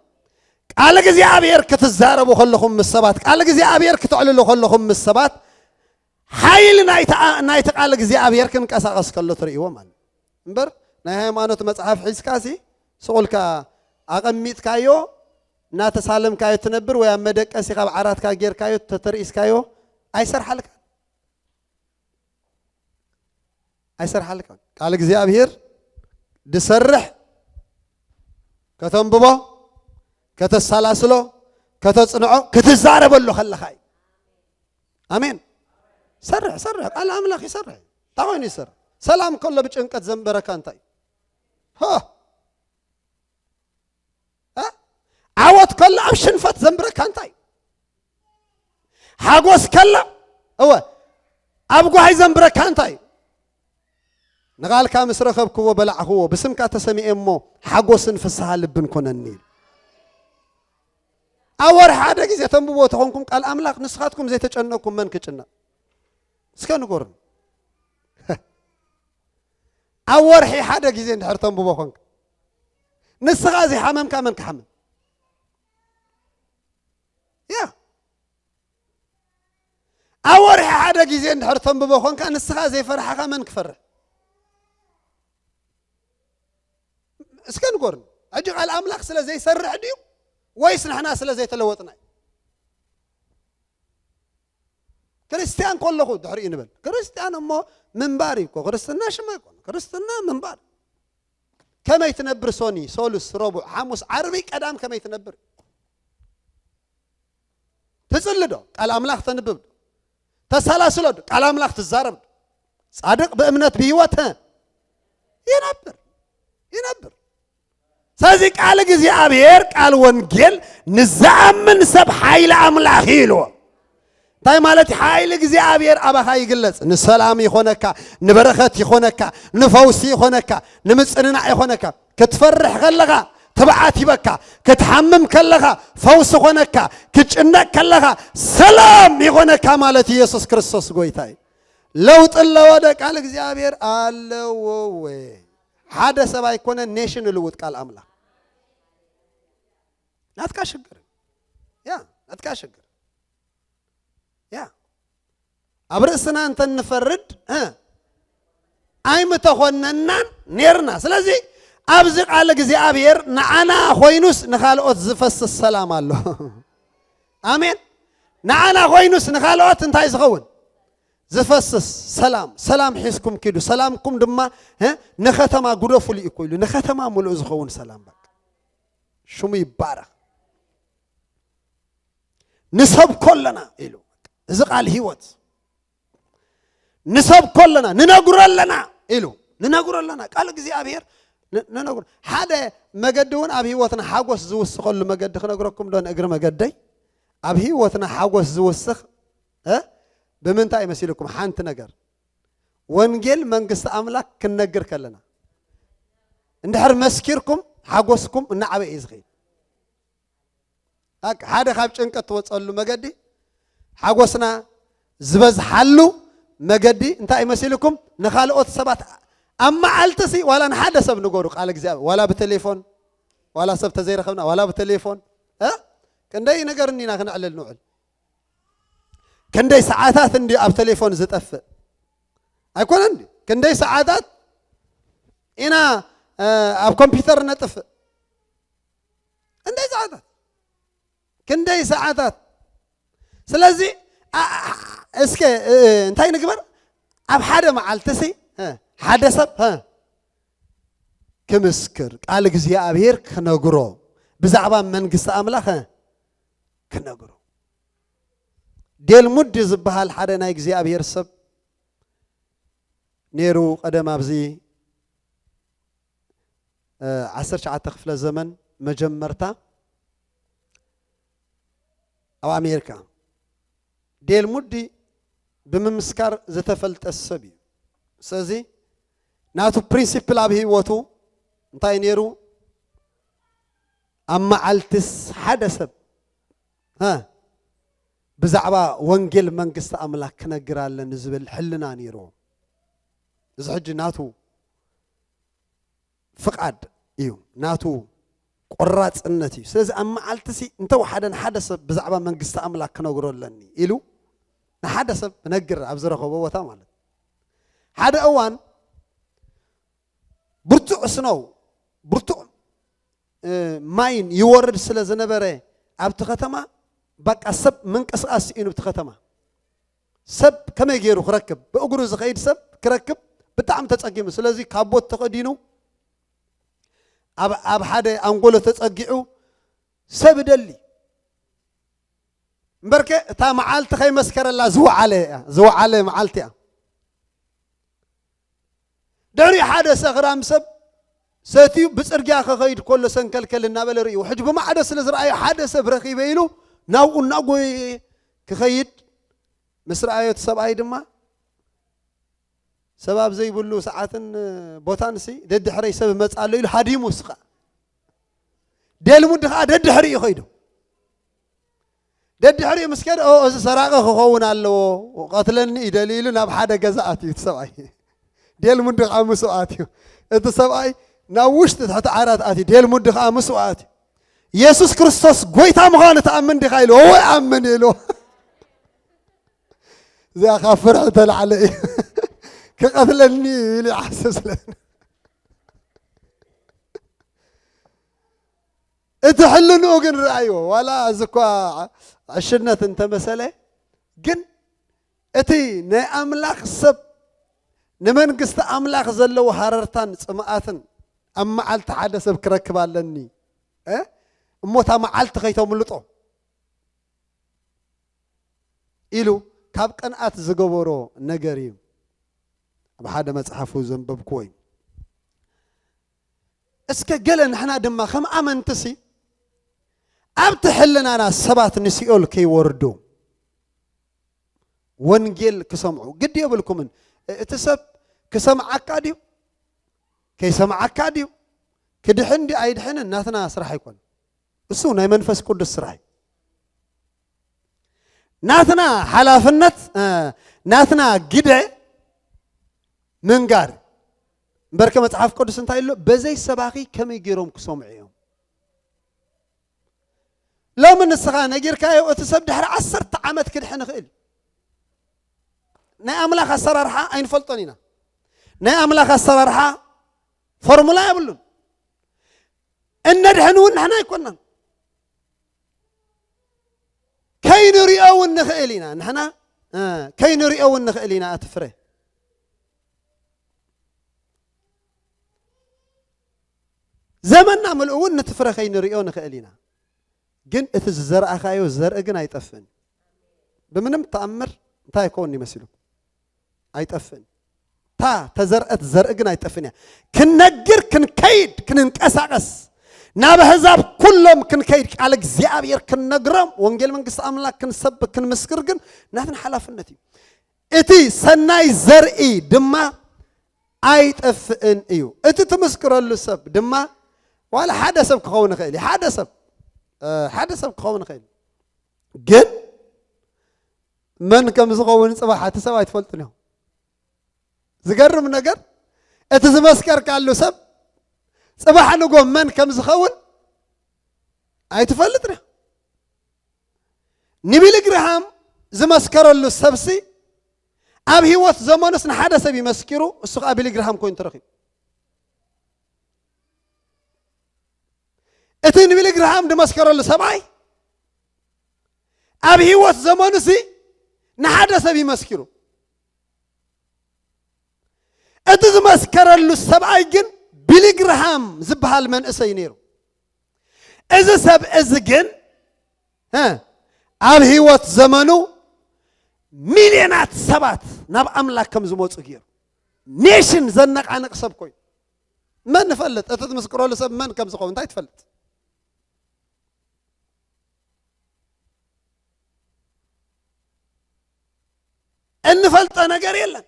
ቃል እግዚኣብሔር ክትዛረቡ ከለኹም ምስ ሰባት ቃል እግዚኣብሔር ክተዕልሉ ከለኹም ምስ ሰባት ሓይሊ ናይቲ ቃል እግዚኣብሔር ክንቀሳቐስ ከሎ ትርእይዎ ማለት እምበር ናይ ሃይማኖት መጽሓፍ ሒዝካ ሲ ስቑልካ ኣቐሚጥካዮ እናተሳለምካዮ ትነብር ወይ ኣብ መደቀሲ ካብ ዓራትካ ጌርካዮ ተተርኢስካዮ ኣይሰርሓልካ ኣይሰርሓልካ ቃል እግዚኣብሔር ድሰርሕ ከተንብቦ ከተሳላስሎ ከተጽንዖ ክትዛረበሉ ከለኻ እዩ። ኣሜን። ሰርሕ፣ ሰርሕ፣ ቃል ኣምላኽ ይሰርሕ። እንታይ ኮይኑ ይሰርሕ? ሰላም ከሎ ብጭንቀት ዘንበረካ እንታይ እዩ? ሆ! እ? ዓወት ከሎ ኣብ ሽንፈት ዘንብረካ እንታይ እዩ? ሓጎስ ከሎ፣ እወ፣ ኣብ ጓሂ ዘንብረካ እንታይ እዩ? ንቓልካ ምስ ረኸብክዎ በላዕኽዎ፣ ብስምካ ተሰሚኤ እሞ ሓጎስን ፍስሃ ልብን ኮነኒ ኢሉ። ኣብ ወርሒ ሓደ ግዜ ተንብቦ ተኾንኩም ቃል ኣምላኽ፣ ንስኻትኩም ዘይተጨነቅኩም መን ክጭነቕ? እስከ ንገሩን። ኣብ ወርሒ ሓደ ግዜ እንድሕር ተንብቦ ኮንካ፣ ንስኻ ዘይሓመምካ መን ክሓምም? ያ። ኣብ ወርሒ ሓደ ግዜ እንድሕር ተንብቦ ኮንካ፣ ንስኻ ዘይፈርሓኻ መን ክፈርሕ? እስከ ንገሩን። ሕጂ ቃል ኣምላኽ ስለ ዘይሰርሕ ድዩ ወይስ ንሕና ስለ ዘይተለወጥና እዩ? ክርስትያን ከለኹ ድሕሪኡ ንበል። ክርስትያን እሞ ምንባር እዩ እኮ። ክርስትና ሽም ኣይኮነ። ክርስትና ምንባር። ከመይ ትነብር ሶኒ፣ ሶሉስ፣ ረቡዕ፣ ሓሙስ፣ ዓርቢ፣ ቀዳም ከመይ ትነብር? ትጽሊ ዶ? ቃል ኣምላኽ ተንብብ ዶ? ተሰላስሎ ዶ? ቃል ኣምላኽ ትዛረብ ዶ? ጻድቕ ብእምነት ብህይወት ይነብር፣ ይነብር። ስለዚ ቃል እግዚኣብሔር፣ ቃል ወንጌል ንዝኣምን ሰብ ሓይሊ ኣምላኽ እዩ ኢልዎ። እንታይ ማለት እዩ? ሓይሊ እግዚኣብሔር ኣባኻ ይግለጽ። ንሰላም ይኾነካ፣ ንበረኸት ይኾነካ፣ ንፈውሲ ይኾነካ፣ ንምጽንናዕ ይኾነካ። ክትፈርሕ ከለኻ ትብዓት ይበካ፣ ክትሓምም ከለኻ ፈውሲ ኾነካ፣ ክትጭነቅ ከለኻ ሰላም ይኾነካ ማለት ኢየሱስ ክርስቶስ ጎይታ እዩ። ለውጢ ኣለዎ ዶ ቃል እግዚኣብሔር? ኣለዎ። ወይ ሓደ ሰብ ኣይኮነ ኔሽን ልውጥ ቃል ኣምላኽ። ናትካ ሽግር። ያ፣ ናትካ ሽግር። ያ። ኣብ ርእስና እንተ ንፈርድ፣ እ፣ ኣይምተኾነናን ኔርና። ስለዚ ኣብዚ ቃል እግዚኣብሔር ንዓና ኮይኑስ ንኻልኦት ዝፈስስ ሰላም ኣሎ። ኣሜን። ንዓና ኮይኑስ ንኻልኦት እንታይ ዝኸውን? ዝፈስስ ሰላም። ሰላም ሒዝኩም ኪዱ፣ ሰላምኩም ድማ፣ እ፣ ንከተማ ጉደፉ ልኢኩ ኢሉ፣ ንከተማ ምሉእ ዝኸውን ሰላም በቃ። ሽሙ ይባረኽ። ንሰብኮ ኣለና ኢሉ። እዚ ቃል ህይወት። ንሰብኮ ኣለና፣ ንነግሮ ኣለና ኢሉ። ንነግሮ ኣለና። ቃል እግዚኣብሔር ን-፣ ንነግሮ። ሓደ መገዲ እውን ኣብ ህይወትና ሓጎስ ዝውስኸሉ መገዲ ክነግረኩም ዶ ንእግሪ መገደይ? ኣብ ህይወትና ሓጎስ ዝውስኽ፣ እ? ብምንታይ መሲልኩም? ሓንቲ ነገር። ወንጌል መንግስቲ ኣምላክ ክንነግር ከለና። እንድሕር መስኪርኩም፣ ሓጎስኩም እናዓበየ እዩ ዝኸይድ። ኣክ-፣ ሓደ ካብ ጭንቀት ትወፀሉ መገዲ፣ ሓጎስና ዝበዝሓሉ መገዲ እንታይ መሲልኩም? ንኻልኦት ሰባት ኣብ መዓልቲ ሲ ዋላ ንሓደ ሰብ ንገሩ ቃል እግዚኣብሔር፣ ዋላ ብቴሌፎን፣ ዋላ ሰብ ተዘይረኸብና፣ ዋላ ብቴሌፎን፣ እ? ክንደይ ነገር እንዲና ክነዕልል ንውዕል። ክንደይ ሰዓታት እንዲ ኣብ ቴሌፎን ዝጠፍእ? ኣይኮነን ድዩ? ክንደይ ሰዓታት ኢና፣ እ፣ ኣብ ኮምፒውተር ነጥፍእ? ክንደይ ሰዓታት? ክንደይ ሰዓታት? ስለዚ፣ ኣ-፣ ኣ-፣ እስከ፣ እ፣ እንታይ ንግበር? ኣብ ሓደ መዓልቲ ሲ፣ እ፣ ሓደ ሰብ፣ እ፣ ክምስክር፣ ቃል እግዚኣብሔር ክነግሮ፣ ብዛዕባ መንግስቲ ኣምላኽ፣ እ፣ ክነግሮ። ዴል ሙዲ ዝበሃል ሓደ ናይ እግዚኣብሔር ሰብ ነይሩ። ቀደም ኣብዚ፣ እ፣ ዓሰርተ ትሽዓተ ክፍለ ዘመን መጀመርታ ኣብ ኣሜሪካ ዴል ሙዲ ብምምስካር ዝተፈልጠ ሰብ እዩ። ስለዚ ናቱ ፕሪንሲፕል ኣብ ህይወቱ እንታይ ነይሩ? ኣብ መዓልትስ ሓደ ሰብ፣ እ፣ ብዛዕባ ወንጌል መንግስቲ ኣምላኽ ክነግር ኣለኒ ዝብል ሕልና ነይርዎ። እዚ ሕጂ ናቱ ፍቓድ እዩ፣ ናቱ ቆራጽነት እዩ። ስለዚ ኣብ መዓልቲ ሲ እንተወሓደ ንሓደ ሰብ ብዛዕባ መንግስቲ ኣምላኽ ክነግሮ ኣለኒ ኢሉ ንሓደ ሰብ ክነግር ኣብ ዝረኸቦ ቦታ ማለት። ሓደ እዋን ብርቱዕ ስኖው፣ ብርቱዕ፣ እ፣ ማይን ይወርድ ስለ ዝነበረ ኣብቲ ከተማ በቃ ሰብ ምንቅስቃስ ስኢኑ ኣብቲ ከተማ። ሰብ ከመይ ገይሩ ክረክብ? ብእግሩ ዝኸይድ ሰብ ክረክብ ብጣዕሚ ተጸጊሙ። ስለዚ ካቦት ተኸዲኑ ኣብ፣ ኣብ ሓደ ኣንጎሎ ተጸጊዑ ሰብ ደሊ። እምበርከ እታ መዓልቲ ከይመስከረላ ዝወዓለ እያ፣ ዝወዓለ መዓልቲ እያ። ድሕሪ ሓደ ሰኽራም ሰብ ሰትዩ ብጽርግያ ክኸይድ ከሎ ሰንከልከል እናበለ ርእዩ። ሕጂ ብማዕዶ ስለ ዝረኣዮ ሓደ ሰብ ረኺበ ኢሉ ናብኡ እናጎየ ክኸይድ ምስ ረኣዮ እቲ ሰብኣይ ድማ ሰብ ኣብ ዘይብሉ ሰዓትን ቦታን ሲ ደድሕረይ ሰብ እመጽእ ኣሎ ኢሉ ሃዲሙ እስኻ። ዴልሙንዲ ኸዓ ደድሕሪኡ ኸይዱ። ደድሕሪኡ ምስ ከደ፣ "ኦ፣ እዚ ሰራቂ ክኸውን ኣለዎ፣ ቀትለኒ እዩ ደልዩ" ኢሉ ናብ ሓደ ገዛ ኣትዩ እቲ ሰብኣይ። ዴልሙንዲ ኸዓ ምስኡ ኣትዩ። እቲ ሰብኣይ ናብ ውሽጢ ትሕቲ ዓራት ኣትዩ። ዴልሙንዲ ኸዓ ምስኡ ኣትዩ። "የሱስ ክርስቶስ ጎይታ ምዃኑ ትኣምን ዲኻ?" ኢሉ። "እወ እኣምን" ኢሉ። እዚኣ ካብ ፍርሒ ተላዕለ እዩ። "ክቐትለኒ" ኢሉ ይሓስብ ስለ እቲ ሕልንኡ ግን ረኣይዎ። ዋላ እዚ እኳ ዕሽነት እንተመሰለ፣ ግን እቲ ናይ ኣምላኽ ሰብ ንመንግስቲ ኣምላኽ ዘለዎ ሃረርታን ጽምኣትን ኣብ መዓልቲ ሓደ ሰብ ክረክብ ኣለኒ፣ እ? እሞ እታ መዓልቲ ከይተምልጦ ኢሉ ካብ ቅንኣት ዝገበሮ ነገር እዩ። ኣብ ሓደ መጽሓፉ ዘንበብክዎ እዩ። እስከ ገለ ንሕና ድማ ከም ኣመንትሲ ኣብቲ ሕልናና ሰባት ንሲኦል ከይወርዱ ወንጌል ክሰምዑ ግዲ የብልኩምን። እቲ ሰብ ክሰምዓካ ድዩ? ከይሰምዓካ ድዩ? ክድሕን ድዩ ኣይድሕንን ናትና ስራሕ ኣይኮነን። እሱ ናይ መንፈስ ቅዱስ ስራሕ እዩ። ናትና ሓላፍነት፣ እ፣ ናትና ግደ ምንጋር። እምበርከ መጽሓፍ ቅዱስ እንታይ ኢሉ? "በዘይ ሰባኺ ከመይ ገይሮም ክሰምዑ እዮም?" ሎሚ ንስኻ ነጊርካዮ እቲ ሰብ ድሕሪ ዓሰርተ ዓመት ክድሕን ይኽእል። ናይ ኣምላኽ ኣሰራርሓ ኣይንፈልጦን ኢና። ናይ ኣምላኽ ኣሰራርሓ ፎርሙላ የብሉን። እነድሕን እውን ንሕና ኣይኮናን። ከይንሪኦ እውን ንኽእል ኢና። ንሕና፣ እ፣ ከይንሪኦ እውን ንኽእል ኢና እቲ ፍረ። ዘመንና ምልኡ እውን ነቲ ፍረ ከይንሪኦ ንኽእል ኢና። ግን እቲ ዝዘርኣኻዮ ዘርኢ ግን ኣይጠፍእን። ብምንም ተኣምር እንታይ ይከውን ይመስሉ? ኣይጠፍእን። እታ ተዘርአት ዘርኢ ግን ኣይጠፍእን እያ። ክንነግር፣ ክንከይድ፣ ክንንቀሳቐስ፣ ናብ ኣህዛብ ኩሎም ክንከይድ፣ ቃል እግዚኣብሔር ክንነግሮም፣ ወንጌል መንግስቲ ኣምላኽ ክንሰብክ፣ ክንምስክር ግን ናትና ሓላፍነት እዩ። እቲ ሰናይ ዘርኢ ድማ ኣይጠፍእን እዩ። እቲ ትምስክረሉ ሰብ ድማ ዋላ ሓደ ሰብ ክኸውን ይኽእል እዩ። ሓደ ሰብ፣ እ፣ ሓደ ሰብ ክኸውን ይኽእል። ግን መን ከም ዝኸውን ጽባሕ እቲ ሰብ ኣይትፈልጡን ኢኹም። ዝገርም ነገር፣ እቲ ዝመስከርካሉ ሰብ ጽባሕ ንጎ መን ከም ዝኸውን ኣይትፈልጥን ኢኻ። ንቢሊ ግርሃም ዝመስከረሉ ሰብሲ ኣብ ህይወት ዘመኑስ ንሓደ ሰብ ይመስኪሩ፣ እሱ ኸዓ ቢሊ ግርሃም ኮይኑ ተረኺቡ። እቲ ንቢሊ ግርሃም ዝመስከረሉ ሰብኣይ ኣብ ህይወት ዘመኑሲ ንሓደ ሰብ ይመስኪሩ። እቲ ዝመስከረሉ ሰብኣይ ግን ቢሊ ግርሃም ዝበሃል መንእሰይ ነይሩ። እዚ ሰብ እዚ ግን፣ እ፣ ኣብ ህይወት ዘመኑ ሚልዮናት ሰባት ናብ ኣምላኽ ከም ዝመጹ ገይሩ፣ ኔሽን ዘነቓንቕ ሰብ ኮይኑ። መን ንፈልጥ? እቲ ዝምስክረሉ ሰብ መን ከም ዝኸውን እንታይ ትፈልጥ? እንፈልጦ ነገር የለን።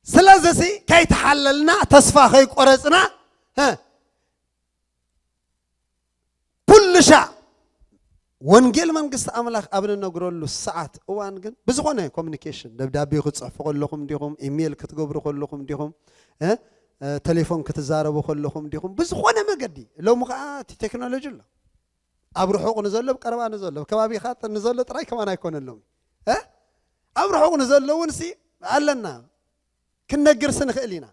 ስለዚሲ ከይተሓለልና፣ ተስፋ ከይቆረጽና፣ እ፣ ኩሉ ሻዕ ወንጌል መንግስቲ ኣምላኽ ኣብ ንነግረሉ ሰዓት እዋን ግን ብዝኾነ ኮሚኒኬሽን፣ ደብዳቤ ክትጽሕፉ ከለኹም ዲኹም፣ ኢሜይል ክትገብሩ ከለኹም ዲኹም፣ እ፣ እ፣ ቴሌፎን ክትዛረቡ ከለኹም ዲኹም፣ ብዝኾነ መገዲ፣ ሎሚ ኸዓ እቲ ቴክኖሎጂ ኣሎ። ኣብ ርሑቕ ንዘሎ፣ ኣብ ቀረባ ንዘሎ፣ ኣብ ከባቢኻ ንዘሎ ጥራይ ከማን ኣይኮነሎም። እ? ኣብ ርሑቕ ንዘሎ እውን ሲ ኣለና። ክንነግርሲ ንኽእል ኢና።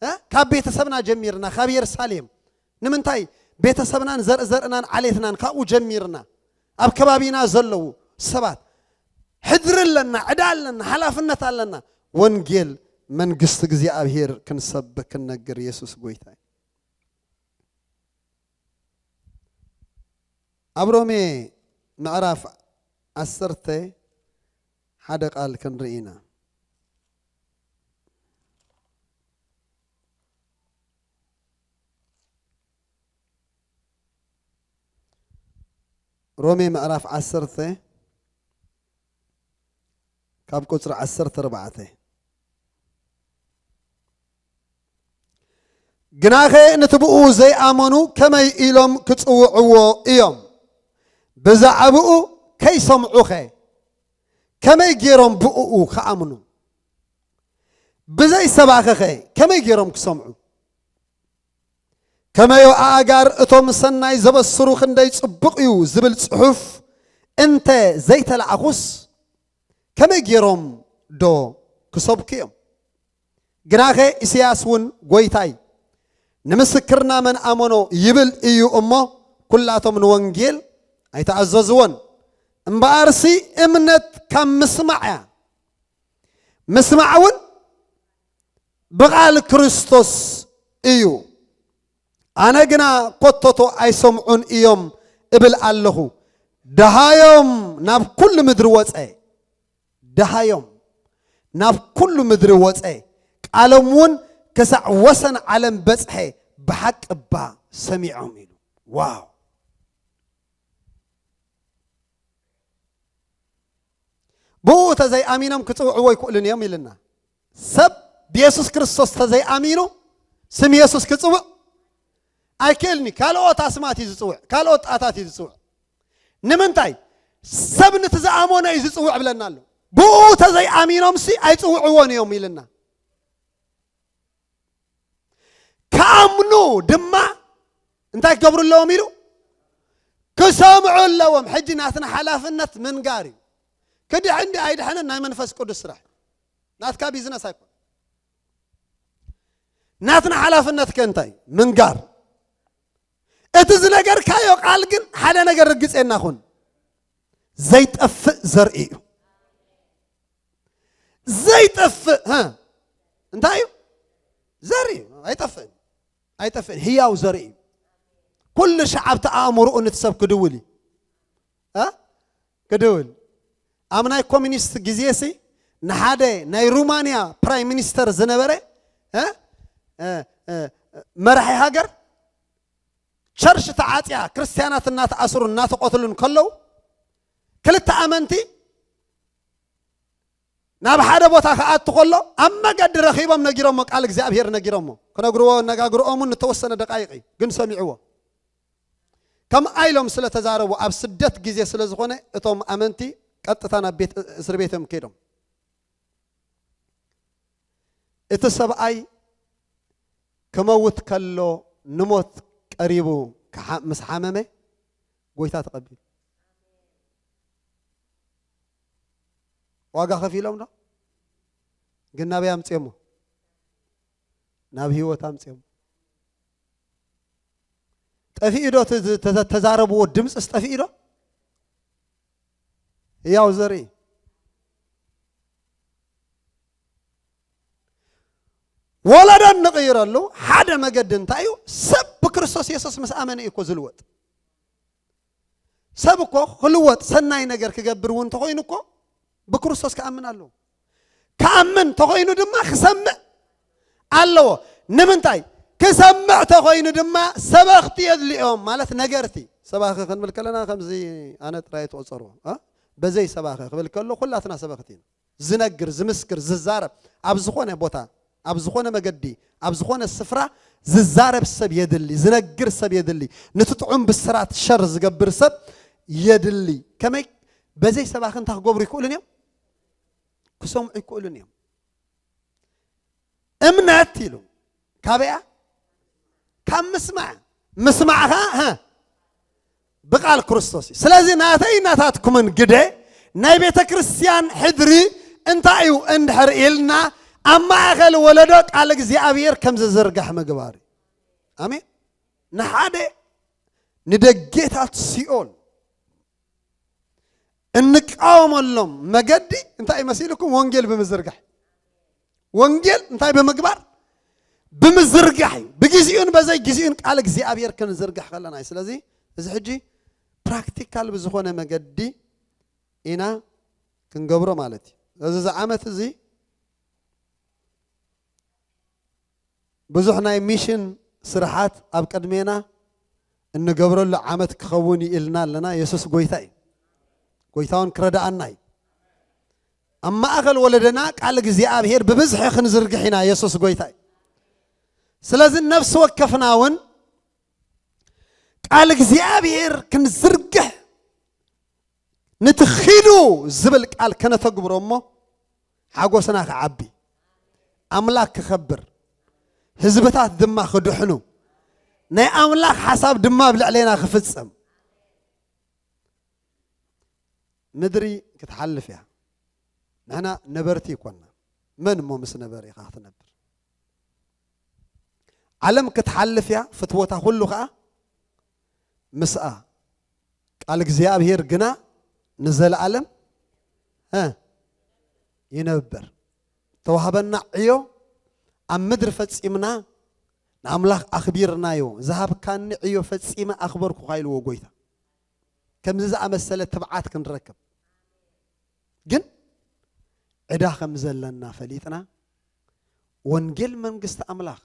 እ? ካብ ቤተሰብና ጀሚርና፣ ካብ የሩሳሌም። ንምንታይ? ቤተሰብናን ዘርኢ ዘርእናን ዓሌትናን ካብኡ ጀሚርና። ኣብ ከባቢና ዘለዉ ሰባት። ሕድሪ ኣለና፣ ዕዳ ኣለና፣ ሓላፍነት ኣለና። ወንጌል መንግስቲ እግዚኣብሔር ክንሰብክ፣ ክንነግር የሱስ ጎይታ እዩ። ኣብ ሮሜ ምዕራፍ ዓሰርተ ሓደ ቃል ክንርኢ ኢና። ሮሜ ምዕራፍ ዓሰርተ ካብ ቁጽሪ ዓሰርተ ኣርባዕተ። ግናኸ ነቲ ብኡ ዘይኣመኑ ከመይ ኢሎም ክጽውዕዎ እዮም? ብዛዕባኡ ከይሰምዑኸ ከመይ ገይሮም ብእኡ ክኣምኑ? ብዘይ ሰባኸኸ ከመይ ገይሮም ክሰምዑ? ከመዮ ኣእጋር እቶም ሰናይ ዘበስሩ ክንደይ ጽቡቕ እዩ ዝብል ጽሑፍ እንተ ዘይተላእኹስ፣ ከመይ ገይሮም ዶ ክሰብኩ እዮም? ግናኸ ኢሳያስ እውን፣ ጎይታይ፣ ንምስክርና መን ኣመኖ ይብል እዩ እሞ፣ ኩላቶም ንወንጌል ኣይተኣዘዝዎን። እምበኣርሲ እምነት ካብ ምስማዕ እያ፣ ምስማዕ እውን ብቓል ክርስቶስ እዩ። ኣነ ግና ኮቶቶ ኣይሰምዑን እዮም እብል ኣለኹ። ደሃዮም ናብ ኩሉ ምድሪ ወጸ። ደሃዮም ናብ ኩሉ ምድሪ ወጸ። ቃሎም እውን ክሳዕ ወሰን ዓለም በጽሐ። ብሓቂ እባ ሰሚዖም ኢሉ። ዋው! ብኡ ተዘይኣሚኖም ክጽውዕዎ ኣይክእሉን እዮም ኢልና። ሰብ ብየሱስ ክርስቶስ ተዘይኣሚኑ ስም የሱስ ክጽውዕ ኣይክእልኒ። ካልኦት ኣስማት እዩ ዝጽውዕ፣ ካልኦት ጣታት እዩ ዝጽውዕ። ንምንታይ? ሰብ ነቲ ዝኣመኖ እዩ ዝጽውዕ ብለና ኣሎ። ብኡ ተዘይኣሚኖምሲ ኣይጽውዕዎን እዮም ኢልና። ክኣምኑ ድማ እንታይ ክገብሩ ኣለዎም ኢሉ? ክሰምዑ ኣለዎም። ሕጂ ናትና ሓላፍነት ምንጋር እዩ። ክድሕን ድዩ ኣይድሕንን ናይ መንፈስ ቅዱስ ስራሕ። ናትካ ቢዝነስ ኣይኮን። ናትና ሓላፍነት ከ እንታይ? ምንጋር። እቲ ዝነገርካዮ ቃል ግን ሓደ ነገር ርግጸና ኩን። ዘይጠፍእ ዘርኢ እዩ። ዘይጠፍእ፣ ሀ? እንታይ እዩ? ዘርኢ እዩ። ኣይጠፍእን። ኣይጠፍእን። ህያው ዘርኢ እዩ። ኩሉ ሻዕ ኣብቲ ኣእምሮኡ ነቲ ሰብ ክድውል እዩ። እ? ክድውል። ኣብ ናይ ኮሚኒስት ግዜሲ ንሓደ ናይ ሩማንያ ፕራይም ሚኒስተር ዝነበረ፣ እ? እ፣ እ፣ መራሒ ሃገር ቸርች ተዓጽያ፣ ክርስትያናት እናተኣስሩ እናተቐትሉን ከለዉ፣ ክልተ ኣመንቲ ናብ ሓደ ቦታ ክኣቱ ከሎ ኣብ መገዲ ረኺቦም ነጊሮሞ፣ ቃል እግዚኣብሔር ነጊሮሞ። ክነግርዎ ነጋግርኦምን ንተወሰነ ደቃይቕ እዩ፣ ግን ሰሚዕዎ። ከምኣ ኢሎም ስለ ተዛረቡ፣ ኣብ ስደት ግዜ ስለ ዝኾነ፣ እቶም ኣመንቲ ቀጥታ ናብ ቤት፣ እስሪ ቤት እዮም ከይዶም። እቲ ሰብኣይ ክመውት ከሎ፣ ንሞት ቀሪቡ ክሓ-፣ ምስ ሓመመ፣ ጎይታ ተቐቢሉ። ዋጋ ከፊሎም ዶ? ግን ናበይ ኣምጽኦሞ? ናብ ህይወት ኣምጽኦሞ። ጠፊኡ ዶ? እቲ ዝ-፣ ተዘ-፣ ተዛረብዎ ድምፅስ ጠፊኡ ዶ? ህያው ዘርኢ። ወለዶ እንቕይረሉ ሓደ መገዲ እንታይ እዩ? ሰብ ብክርስቶስ የሱስ ምስ ኣመነ እዩ እኮ ዝልወጥ። ሰብ እኮ ክልወጥ፣ ሰናይ ነገር ክገብር እውን እንተኾይኑ እኮ ብክርስቶስ ክኣምን ኣለዎ። ክኣምን ተኾይኑ ድማ ክሰምዕ ኣለዎ። ንምንታይ? ክሰምዕ ተኾይኑ ድማ ሰበኽቲ የድልዮም፣ ማለት ነገርቲ። ሰባኺ ክንብል ከለና ከምዚ ኣነ ጥራይ ትቆጸርዎ፣ እ? በዘይ ሰባኺ ክብል ከሎ ኩላትና ሰበኽቲ ኢና። ዝነግር፣ ዝምስክር፣ ዝዛረብ፣ ኣብ ዝኾነ ቦታ፣ ኣብ ዝኾነ መገዲ፣ ኣብ ዝኾነ ስፍራ ዝዛረብ ሰብ የድሊ፣ ዝነግር ሰብ የድሊ፣ ነቲ ጥዑም ብስራት ሸር ዝገብር ሰብ የድሊ። ከመይ? በዘይ ሰባኺ እንታይ ክገብሩ ይክእሉን እዮም? ክሰምዑ ይክእሉን እዮም። እምነት ኢሉ ካበያ? ካብ ምስማዕ። ምስማዕ ኸ፣ ሀ? ብቃል ክርስቶስ እዩ። ስለዚ ናተይ ናታትኩምን ግደ ናይ ቤተ ክርስቲያን ሕድሪ እንታይ እዩ እንድሕር ኢልና፣ ኣብ ማእከል ወለዶ ቃል እግዚኣብሔር ከም ዝዝርጋሕ ምግባር እዩ። ኣሜን። ንሓደ ንደጌታት ሲኦል እንቃወመሎም መገዲ እንታይ እዩ መሲልኩም? ወንጌል ብምዝርጋሕ። ወንጌል እንታይ ብምግባር? ብምዝርጋሕ እዩ። ብግዚኡን በዘይ ግዚኡን ቃል እግዚኣብሔር ክንዝርጋሕ ከለና እዩ። ስለዚ እዚ ሕጂ ፕራክቲካል ብዝኾነ መገዲ ኢና ክንገብሮ ማለት እዩ። ስለዚ እዚ ዓመት እዚ ብዙሕ ናይ ሚሽን ስራሓት ኣብ ቅድሜና እንገብረሉ ዓመት ክኸውን ይእልና ኣለና። የሱስ ጎይታ እዩ። ጎይታውን ክረዳኣና እዩ። ኣብ ማእኸል ወለደና ቃል እግዚኣብሔር ብብዝሒ ክንዝርግሕ ኢና። የሱስ ጎይታ እዩ። ስለዚ ነፍሲ ወከፍና እውን ቃል እግዚኣብሔር ክንዝርግሕ፣ ነቲ ኺዱ ዝብል ቃል ከነተግብሮ እሞ ሓጎስና ክዓቢ፣ ኣምላኽ ክኸብር፣ ህዝብታት ድማ ክድሕኑ፣ ናይ ኣምላኽ ሓሳብ ድማ ኣብ ልዕሌና ክፍጸም። ምድሪ ክትሓልፍ እያ። ንሕና ነበርቲ ይኮና። መን እሞ ምስ ነበር ኢኻ ክትነብር? ዓለም ክትሓልፍ እያ፣ ፍትወታ ኩሉ ኸዓ ምስኣ። ቃል እግዚኣብሔር ግና ንዘለኣለም፣ እ፣ ይነብር። ተዋህበና ዕዮ ኣብ ምድሪ ፈጺምና ንኣምላኽ ኣኽቢርናዮ። ዝሃብካኒ ዕዮ ፈጺመ ኣኽበርኩኻ ኢልዎ ጎይታ። ከምዚ ዝኣመሰለ ትብዓት ክንረክብ ግን ዕዳ ከም ዘለና ፈሊጥና ወንጌል መንግስቲ ኣምላኽ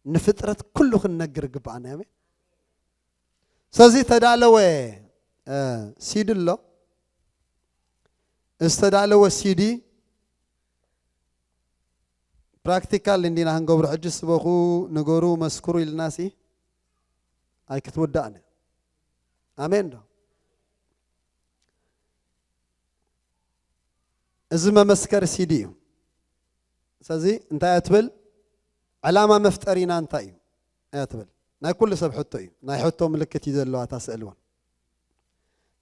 ንፍጥረት ኩሉ ክንነግር ግባኣና። ኣሜን። ስለዚ ተዳለወ፣ እ፣ ሲዲ ኣሎ። ዝተዳለወ ሲዲ ፕራክቲካል እንዲና ክንገብሮ፣ ሕጂ ስበኹ፣ ንገሩ፣ መስክሩ ኢልናሲ ኣይክትውዳእን። ኣሜን ዶ? እዚ መመስከሪ ሲዲ እዩ። ስለዚ እንታይ እያ ትብል? ዕላማ መፍጠሪና እንታይ እዩ እያ ትብል? ናይ ኩሉ ሰብ ሕቶ እዩ። ናይ ሕቶ ምልክት እዩ ዘለዋ እታ ስእሊ እውን።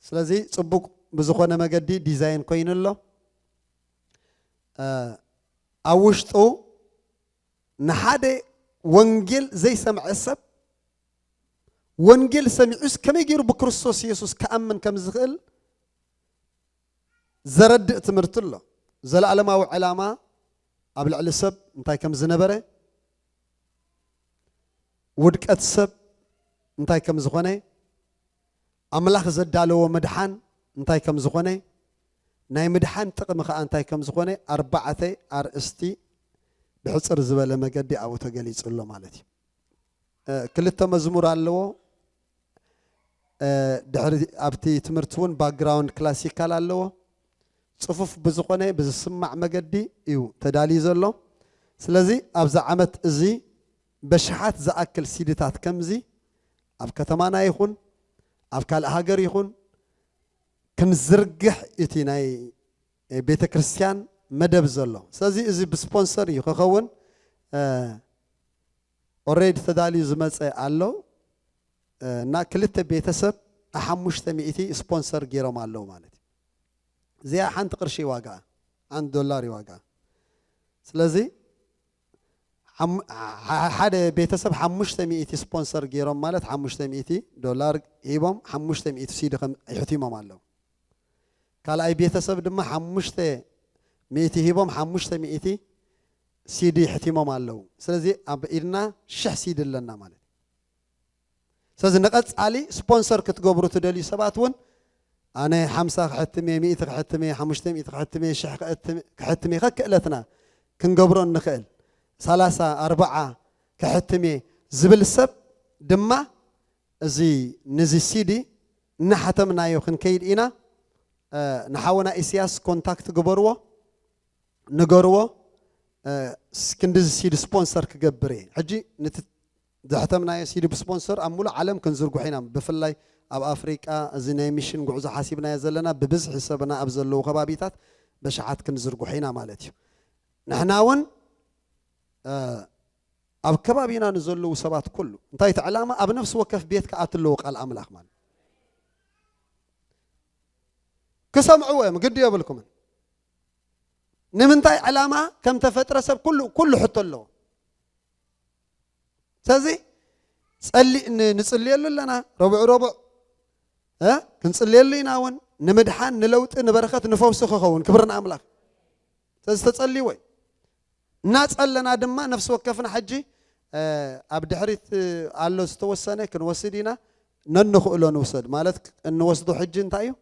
ስለዚ ጽቡቕ ብዝኾነ መገዲ ዲዛይን ኮይኑ ኣሎ። እ፣ ኣብ ውሽጡ ንሓደ ወንጌል ዘይሰምዐ ሰብ ወንጌል ሰሚዑስ ከመይ ገይሩ ብክርስቶስ የሱስ ክኣምን ከም ዝኽእል ዘረድእ ትምህርቲ ኣሎ። ዘለኣለማዊ ዕላማ ኣብ ልዕሊ ሰብ እንታይ ከም ዝነበረ፣ ውድቀት ሰብ እንታይ ከም ዝኾነ፣ ኣምላኽ ዘዳለዎ ምድሓን እንታይ ከም ዝኾነ፣ ናይ ምድሓን ጥቕሚ ኸኣ እንታይ ከም ዝኾነ ኣርባዕተ ኣርእስቲ ብሕጽር ዝበለ መገዲ ኣብኡ ተገሊጹ ኣሎ ማለት እዩ። እ፣ ክልተ መዝሙር ኣለዎ። እ፣ ድሕሪ ኣብቲ ትምህርቲ እውን ባክግራውንድ ክላሲካል ኣለዎ። ጽፉፍ ብዝኾነ ብዝስማዕ መገዲ እዩ ተዳልዩ ዘሎ። ስለዚ ኣብዚ ዓመት እዚ በሽሓት ዝኣክል ሲዲታት ከምዚ ኣብ ከተማና ይኹን ኣብ ካልእ ሃገር ይኹን ክንዝርግሕ እቲ ናይ ቤተ ክርስቲያን መደብ ዘሎ። ስለዚ እዚ ብስፖንሰር እዩ ክኸውን። እ፣ ኦልሬዲ ተዳልዩ ዝመጸ ኣሎ። እ፣ እና ክልተ ቤተሰብ ሓሙሽተ ሚእቲ ስፖንሰር ገይሮም ኣለዉ ማለት እዩ። እዚኣ ሓንቲ ቅርሺ ዋጋ፣ ሓንቲ ዶላር እዩ ዋጋ። ስለዚ ሓም-፣ ሓ-፣ ሓደ ቤተሰብ ሓሙሽተ ሚእቲ ስፖንሰር ገይሮም ማለት ሓሙሽተ ሚእቲ ዶላር ሂቦም ሓሙሽተ ሚእቲ ሲዲ ከም ይሕቲሞም ኣለዉ። ካልኣይ ቤተሰብ ድማ ሓሙሽተ ሚእቲ ሂቦም ሓሙሽተ ሚእቲ ሲዲ ሕቲሞም ኣለዉ። ስለዚ ኣብ ኢድና ሽሕ ሲዲ ኣለና ማለት እዩ። ስለዚ ንቐጻሊ ስፖንሰር ክትገብሩ ትደልዩ ሰባት እውን ኣነ ሓምሳ ክሕትም እየ፣ ሚእቲ ክሕትም እየ፣ ሓሙሽተ ሚእቲ ክሕትም እየ፣ ሽሕ ክእትም-፣ ክሕትም እየ፣ ከክእለትና ክንገብሮ እንኽእል፣ ሰላሳ፣ ኣርብዓ ክሕትም እየ ዝብል ሰብ ድማ እዚ፣ ነዚ ሲዲ እናሓተምናዮ ክንከይድ ኢና። እ፣ ንሓውና ኢሳያስ ኮንታክት ግበርዎ፣ ንገርዎ፣ እ፣ ስ-፣ ክንድዚ ሲዲ ስፖንሰር ክገብር እየ። ሕጂ ነቲ ዘሕተምናዮ ሲዲ ብስፖንሰር ኣብ ሙሉእ ዓለም ክንዝርግሖ ኢና። ብፍላይ ኣብ ኣፍሪቃ እዚ ናይ ሚሽን ጉዕዞ ሓሲብናዮ ዘለና ብብዝሒ ሰብና ኣብ ዘለዉ ከባቢታት በሽሓት ክንዝርግሖ ኢና ማለት እዩ። ንሕና እውን፣ እ፣ ኣብ ከባቢና ንዘለዉ ሰባት ኩሉ እንታይ እቲ ዕላማ? ኣብ ነፍሲ ወከፍ ቤት ክኣቱ ኣለዎ ቃል ኣምላኽ ማለት ክሰምዕዎ እዮም፣ ግዲ የብልኩምን። ንምንታይ ዕላማ ከም ተፈጥረ ሰብ ኩሉ፣ ኩሉ ሕቶ ኣለዎ። ስለዚ ጸሊ-፣ ን-፣ ንጽልየሉ ኣለና፣ ረቡዕ ረቡዕ፣ እ፣ ክንጽልየሉ ኢና እውን፣ ንምድሓን፣ ንለውጢ፣ ንበረኸት፣ ንፈውሲ ክኸውን። ክብሪ ንኣምላኽ። ስለዚ ተጸልይዎ እዩ። እናጸለና ድማ ነፍሲ ወከፍና ሕጂ፣ እ፣ ኣብ ድሕሪት ኣሎ ዝተወሰነ ክንወስድ ኢና። ነንኽእሎ ንውሰድ ማለት፣ እንወስዶ ሕጂ እንታይ እዩ?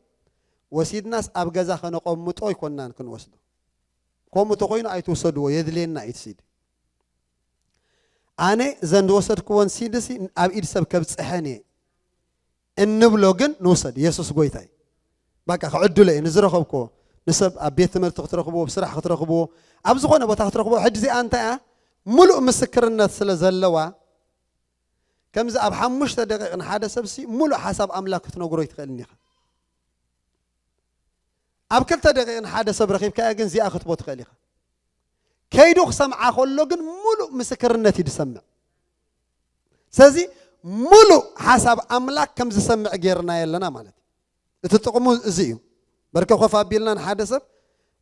ወሲድናስ ኣብ ገዛ ከነቐምጦ ኣይኮናን ክንወስዶ። ከምኡ ተኾይኑ ኣይትውሰድዎ፣ የድልየና እዩ እቲ ሲዲ። ኣነ ዘን ዝወሰድክዎን ሲዲ ሲ ኣብ ኢድ ሰብ ከብፅሐን እየ እንብሎ ግን ንውሰድ። የሱስ ጎይታ እዩ። በቃ ክዕድሎ እየ፣ ንዝረኸብክዎ ንሰብ ኣብ ቤት ትምህርቲ ክትረኽብዎ፣ ኣብ ስራሕ ክትረኽብዎ፣ ኣብ ዝኾነ ቦታ ክትረኽብዎ። ሕጂ እዚኣ እንታይ እያ? ሙሉእ ምስክርነት ስለ ዘለዋ፣ ከምዚ ኣብ ሓሙሽተ ደቂቕ ንሓደ ሰብ ሲ ሙሉእ ሓሳብ ኣምላክ ክትነግሮ ይትኽእልን ኢኻ። ኣብ ክልተ ደቂቕ ንሓደ ሰብ ረኺብካዮ ግን እዚኣ ክትቦ ትኽእል ኢኻ። ከይዱ ክሰምዓ ከሎ ግን ሙሉእ ምስክርነት እዩ ዝሰምዕ። ስለዚ ሙሉእ ሓሳብ ኣምላክ ከም ዝሰምዕ ጌርና የለና ማለት እዩ። እቲ ጥቕሙ እዚ እዩ። በርከ ኮፍ ኣቢልና ንሓደ ሰብ፣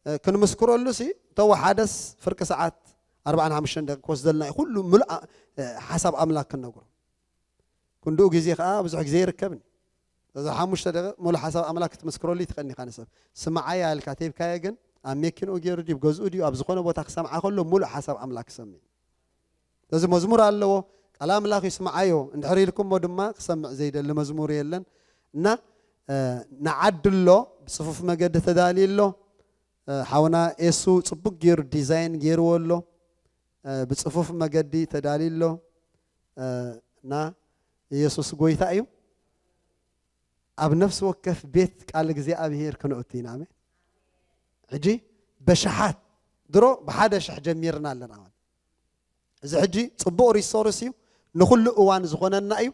እ፣ ክንምስክረሉ ሲ፣ ተወሓደስ ፍርቂ ሰዓት ኣርባዓን ሓሙሽተን ደቂቕ ክወስደልና እዩ። ኩሉ ምሉእ፣ እ፣ ሓሳብ ኣምላክ ክንነግሮ። ክንድኡ ግዜ ከኣ ብዙሕ ግዜ ይርከብን። እዛ ሓሙሽተ ደቂቕ ሙሉእ ሓሳብ ኣምላክ ክትምስክረሉ ይትኽእልኒ ኢኻ ንሰብ። ስምዓያ ኢልካ ተይብካዮ ግን ኣብ መኪንኡ ገይሩ ድዩ፣ ኣብ ገዝኡ ድዩ፣ ኣብ ዝኾነ ቦታ ክሰምዓ ከሎ ሙሉእ ሓሳብ ኣምላክ ክሰምዕ። እዚ መዝሙር ኣለዎ፣ ቃል ኣምላኽ ይስምዓዮ እንድሕር ኢልኩሞ ድማ ክሰምዕ ዘይደሊ መዝሙር የለን። እና፣ እ፣ ንዓዲ ኣሎ፣ ብጽፉፍ መገዲ ተዳልዩ ኣሎ። እ፣ ሓውና ኤሱ ጽቡቅ ገይሩ ዲዛይን ገይርዎ ኣሎ። እ፣ ብጽፉፍ መገዲ ተዳልዩ ኣሎ። እ፣ እና ኢየሱስ ጎይታ እዩ። ኣብ ነፍሲ ወከፍ ቤት ቃል እግዚኣብሔር ክንእቱ ኢና። ኣሜን። ሕጂ በሽሓት ድሮ ብሓደ ሽሕ ጀሚርና ኣለና ማለት። እዚ ሕጂ ጽቡቕ ሪሶርስ እዩ፣ ንኹሉ እዋን ዝኾነና እዩ።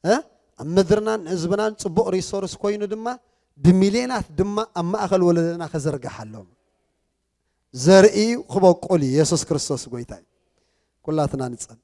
እ? ኣብ ምድርናን ህዝብናን ጽቡቕ ሪሶርስ ኮይኑ ድማ ብሚልዮናት ድማ ኣብ ማእከል ወለደና ክዝርጋሕ ኣለዎም። ዘርኢ እዩ፣ ክበቁል እዩ። የሱስ ክርስቶስ ጎይታ እዩ። ኩላትና ንጸል።